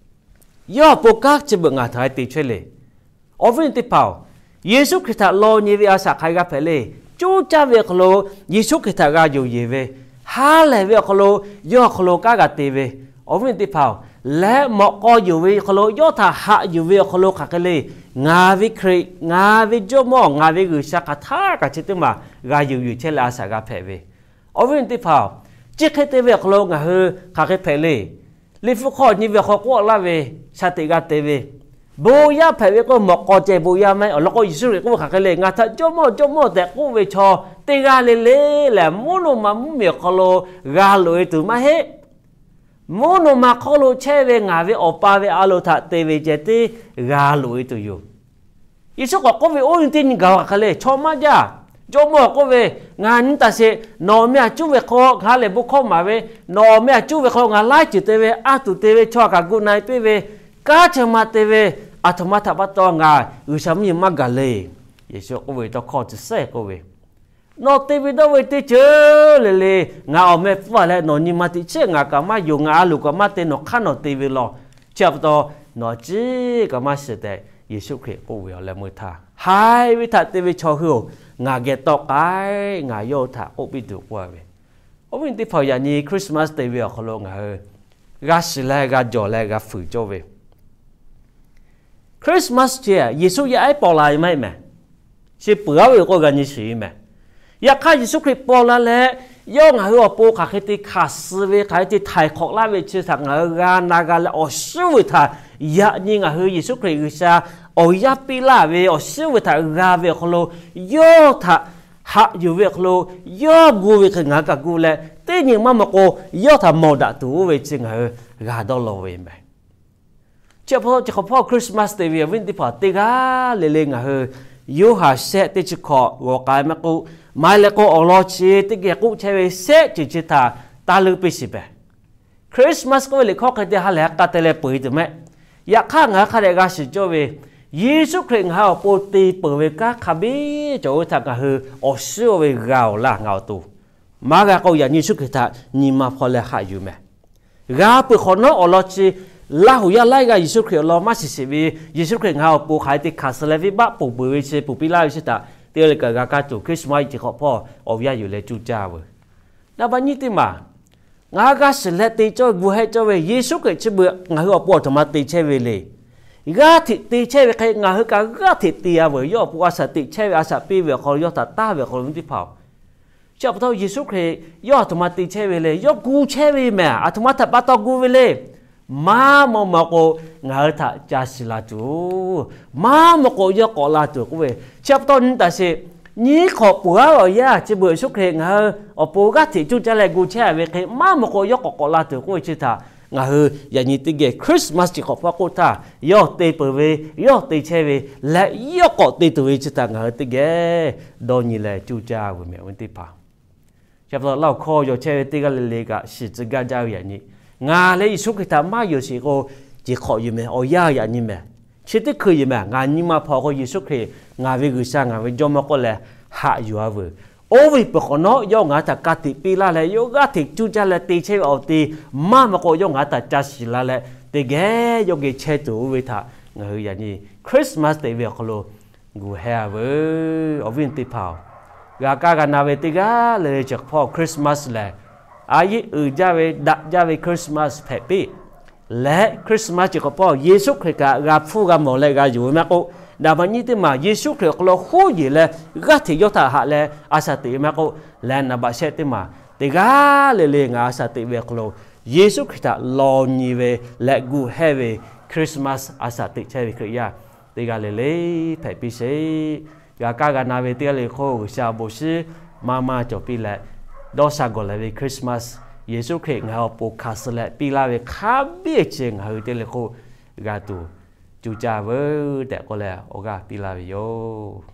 Yawˇ awˬ pon kanˉ chi beuꞈ ngaˬ htaꞈ te chehˇ le. Awˬ viˉ teˇ hpaˍ-oˬ, Yeˍsuˆ Hkriꞈ htaꞈ law nyi ve a shaꞈ hk'aˬ hk'e g'a hpehꞈ le. Coˇ caˇ ve awˬ hk'aw lo Yeˍsuˆ Hkriꞈ htaꞈ g'a yonˍ yeˬ ve, ha lehˬ ve awˬ hk'aw lo yawˇ awˬ hk'aw lo kanˉ g'a te ve, awˬ viˉ teˇ hpaˍ-oˬ, leh mawꞈ k'aw yonˍ ve awˬ hk'aw lo, yawˇ htaꞈ haꞈ yuˬ ve awˬ hk'aw lo hk'aˬ hk'e le, ngaˬ ve Hkriꞈ, ngaˬ ve Jawˇmawˇ, ngaˬ ve G'uiˬsha hk'aˬ htaˇ kaꞈ chi teˇ maˬ g'a yonˍ yuˬ chehˇ leh a shaꞈ g'a hpehꞈ ve, awˬ viˉ teˇ hpaˍ-oˬ, chi hk'e te ve awˬ hk'aw lo ngaˬ hui hk'aˬ hk'e hpehꞈ le. Liꞈ hpu hk'aw nyi ve awˬ hk'aw k'oˆ laˇ ve, shaˍ teꞈ g'a te ve, bon yaˇ hpehꞈ ve k'o mawꞈ k'aw ceh bon yaˇ maˇ heˆ. Awˬ lawn k'o Yeˍsuˆ Hkriꞈ k'oˆ ve hk'aˬ hk'e le, ngaˬ htaꞈ Jawˇmawˇ, Jawˇmawˇ tehꞈ k'oˆ ve chaw teˇ g'aˇ le le lehˬ, mvuhˇ naw ma mvuhˇmiˬ awˬ hk'aw lo g'a loꞈ e tuˬ maˇ heˆ. Mvuhˇ naw ma hk'oˆ lo chehˇ ve ngaˬ ve Awˬ pa ve a loˍ htaꞈ te ve ceh tiˉ g'a loꞈ e tuˬ yoˬ. Yeˍsuˆ k'awꞈ k'oˆ ve, oˇ nyi teˇ nyi gaˬ-oˬ hk'aˬ hk'e le, chaw maˇ jaˇ. Jawˇmawˇ k'oˆ ve, ngaˬ nyi taˍ sheˍ, nawˬ meh aꞈ cuˇ ve hk'aw ngaˬ lehˬ bon hkawˇ maˍ ve, nawˬ meh aꞈ cuˇ ve hk'aw ngaˬ laiˉ ceuˬ te ve, a tuˬ te ve, chaw htaꞈ kaꞈ gu na e piˇ ve, kanˉ chi ma te ve, aˬ htoꞈ ma htaꞈ pa taw ngaˬ G'uiˬsha mvuhˇmiˬ maˇ gaˬ le. Yeˍsuˆ k'oˆ ve tawˇ hkawˇ chi sehˉ k'oˆ ve, nawˬ te ve dawˇ ve teˇ ceuˬ le le, ngaˬ awˬ meh pfuhˇ a leh nawˬ nyi ma teꞈ chiˉ ngaˬ kaꞈ maˇ yonˍ, ngaˬ a loˍ kaꞈ maˇ te, nawˬ hk'aˇ nawˬ te ve law. Chi pa taw Nawˬ ciˉ kaꞈ maˇ shiˍ tehꞈ Yeˍsuˆ Hkriꞈ k'oˆ ve awˬ leh meuˇ htaˇ, haiˬ ve htaꞈ te ve chaw hui-oˬ, ngaˬ geh tawˆ k'ai, ngaˬ yawˇ hui htaꞈ k'oˆ piˇ tuˬ k'oˆ ve. Awˬ viˉ teˇ hpaˍ-oˬ, yaꞈ nyi Christmas te ve awˬ hk'aw lo ngaˬ hui g'a shiˍ leh g'a jawˬ leh g'a fuiˍ cawˇ ve Christmas chi Yeˍsuˆ yaˇ ehˉ paw la ve maˇ heˆ mehˍ. Chi peuˬ aˉ ve k'o g'a nyi shiˍ ve mehˍ. Yaꞈ hk'aˇ Yeˍsuˆ Hkriꞈ paw la leh, yawˇ ngaˬ hui awˬ pon hk'aˬ hk'e te hkanˍ suh ve, hk'aˬ hk'e te htaiˍ hk'awꞈ laˇ ve chi htaꞈ ngaˬ hui g'a na g'a leh awˬ shinˉ ve htaꞈ, yaꞈ nyi ngaˬ hui Yeˍsuˆ Hkriꞈ G'uiˬsha awˬ yaˇ piˇ laˇ ve awˬ shinˉ ve htaꞈ g'a ve awˬ hk'aw lo, yawˇ htaꞈ haꞈ yuˬ ve awˬ hk'aw lo, yawˇ gu ve hk'e ngaˬ hui kaꞈ gu leh, teˇ nyi maˇ maw k'o, yawˇ htaꞈ mawˬ daꞈ tuˬ oˇ ve chi ngaˬ hui g'a dawˇ law ve mehˍ. Chi pa taw chi hk'awꞈ hpawˇ Christmas te ve awˬ viˉ teˇ hpaˍ teˇ g'aˇ le le ngaˬ hui Yoˇhanˬ shehˆ teˇ chi hkawꞈ g'awˬ k'ai maˇ k'oˆ, maˇ heˆ leh k'o awˬ lawn chi teˇ geh k'oˆ chehˇ ve shehˆ ceuˬ chi htaꞈ taˇ leuˆ piˇ shiˍ pehˍ. Christmas k'oˆ ve liꞈ hkawˇ hk'e te ha lehˬ ha k'a te leh peuˬ tuˬ mehˆ. Yaꞈ hk'aˇ ngaˬ hui hk'a dehꞈ g'a shiˍ cawˇ ve, Yeˍsuˆ Hkriꞈ ngaˬ hui awˬ pon te peuˬ ve kanˉ hk'a biˇ cawˬ ve htaꞈ ngaˬ hui awˬ shinˉ oˇ ve g'a awˬ laˇ ngaˬ awˬ to maˇ g'a k'o, yaꞈ nyi Yeˍsuˆ Hkriꞈ htaꞈ nyi ma hpaw leh haꞈ yuˬ mehˍ. G'a peuˬ hk'awꞈ nawˉ awˬ lawn chi Laˇ huˍ yaˇ laiˉ g'aˇ Yeˍsuˆ Hkriꞈ awˬ lawn maˇ shiˍ sheˍ ve, Yeˍsuˆ Hkriꞈ ngaˬ hui awˬ pon hk'aˬ hk'e te hkanˍ suh leh venˇbaˆ ponˬ peuˬ ve chi, ponˬ piˇ laˇ ve chi htaꞈ teˇ g'aˇ le kaꞈ g'a kaˇ tuˬ Christmas chi hk'awꞈ hpawˇ awˬ yanˇ yuˬ leh cuˇ caˇ veuˬ. Naˍ baꞈ nyiˇ teˇ maˬ, ngaˬ hui g'a shiˍ leh te cawˇ gu hehˆ cawˇ ve Yeˍsuˆ Hkriꞈ chi beuꞈ ngaˬ hui awˬ pon aˬ htoꞈ ma te chehˇ ve le. G'aˇ hteꞈ te chehˇ ve hk'e ngaˬ hui kaꞈ g'aˇ hteꞈ te-a veuˬ. Yawˇ awˬ pon a shaꞈ teꞈ chehˇ ve, a shaꞈ piˇ ve awˬ hk'aw lo, yawˇ htaꞈ taˇ ve awˬ hk'aw lo ve teˇ hpaˍ-oˬ, chi pa taw Yeˍsuˆ Hkriꞈ yawˇ aˬ htoꞈ ma te chehˇ ve le. Yawˇ gu chehˇ ve mehˍ. Aˬ htoꞈ ma htaꞈ pa taw gu ve le. Maˇ maw maw k'o, ngaˬ hui htaꞈ ca shiˍ la tuˬ, maˇ maw k'o yawˇ k'awꞈ la tuˬ k'oˆ ve. Chi pa taw nyi taˍ sheˍ. Nyiˇ hk'awꞈ peuˬ aˉ ve awˬ yanˇ chi beuꞈ Yeˍsuˆ Hkriꞈ ngaˬ hui awˬ pon g'aˇ hteꞈ cuˇ caˇ leh gu chehˇ ve hk'e, maˇ maw k'o yawˇ k'awꞈ k'awꞈ la tuˬ k'oˆ ve chi htaꞈ ngaˬ hui yaꞈ nyi teˇ geh Christmas chi hk'awꞈ hpawˇ k'oˆ htaˇ, yawˇ te peuˬ ve, yawˇ te chehˇ ve leh yawˇ k'awꞈ te tuˬ ve chi htaꞈ ngaˬ hui teˇ geh dawˇ nyi leh cuˇ caˇ veuˬ mehˍ ve teˇ hpaˍ. Chi pa taw Laˇ huˍ hkawˇ yaw chehˇ ve teˇ g'aˇ le le kaꞈ shiˍ tcuh gaˇ jaˇ ve yaꞈ nyi, ngaˬ leh Yeˍsuˆ Hkriꞈ htaꞈ maˇ yonˍ sheˍ k'o, ceˬ hk'awꞈ yoˬ mehˍ. Awˬ yanˇ yaꞈ nyi mehˍ. Chi teˇ hkui yoˬ mehˍ. Ngaˬ nyi ma hpaw k'o Yeˍsuˆ Hkriꞈ ngaˬ ve G'uiˬsha, ngaˬ ve Jawˇmawˇ k'oˆ leh haꞈ yuˬ-a veuˬ. Oˇ ve peuˬ hk'awꞈ nawˉ yawˇ ngaˬ hui htaꞈ ka tiꞈ piˇ laˇ leh, yawˇ g'aˇ hteꞈ cuˇ caˇ leh te chehˇ ve awˬ te maˇ maw k'o, yawˇ ngaˬ hui htaꞈ ca shiˍ la leh teˇ geh yawˇ geh chehˇ tuˬ oˇ ve htaꞈ ngaˬ hui yaꞈ nyi Christmas te ve awˬ hk'aw lo gu heh-a veuˬ. Awˬ viˉ teˇ hpaˍ-oˬ, g'a kaˇ g'a na ve teˇ g'aˇ le le chi hk'awꞈ hpawˇ Christmas lehˬ, a yeˆ uiˍ jaˇ ve daꞈ jaˇ ve Christmas hpehꞈ piˇ leh, Christmas chi hk'awꞈ hpawˇ Yeˍsuˆ Hkriꞈ kaꞈ g'a hpfuhˇ g'a mawˬ leh g'a yonˍ ve maˇ k'oˆ, naˍ baꞈ nyiˇ teˇ maˬ Yeˍsuˆ Hkriꞈ awˬ hk'aw lo huˉ yeˬ leh g'aˇ hteꞈ yawˇ htaꞈ haꞈ leh a shaꞈ teꞈ ve maˇ k'oˆ, leh naˍ baꞈ shehˆ teˇ maˬ teˇ g'aˇ le le ngaˬ a shaꞈ teꞈ ve awˬ hk'aw lo Yeˍsuˆ Hkriꞈ htaꞈ law nyi ve leh gu heh ve Christmas a shaꞈ teꞈ chehˇ ve Hkriꞈ yaˇ teˇ g'aˇ le le hpehꞈ piˇ sheˍ. G'a kaˇ g'a na ve teˇ g'aˇ le le hk'oˆ G'uiˬsha awˬ bon shiˉ maˇ maˇ cawˬ piˇ leh, dawˇ sha gawˬ leh ve Christmas Yeˍsuˆ Hkriꞈ ngaˬ hui awˬ pon hkanˍ suh leh piˇ laˇ ve hk'a biˇ chi ngaˬ hui teˇ le le hk'oˆ g'a tuˬ cuˇ caˇ veuˬ tehꞈ k'oˆ leh awˬ g'aˇ piˇ laˇ ve yoˬ.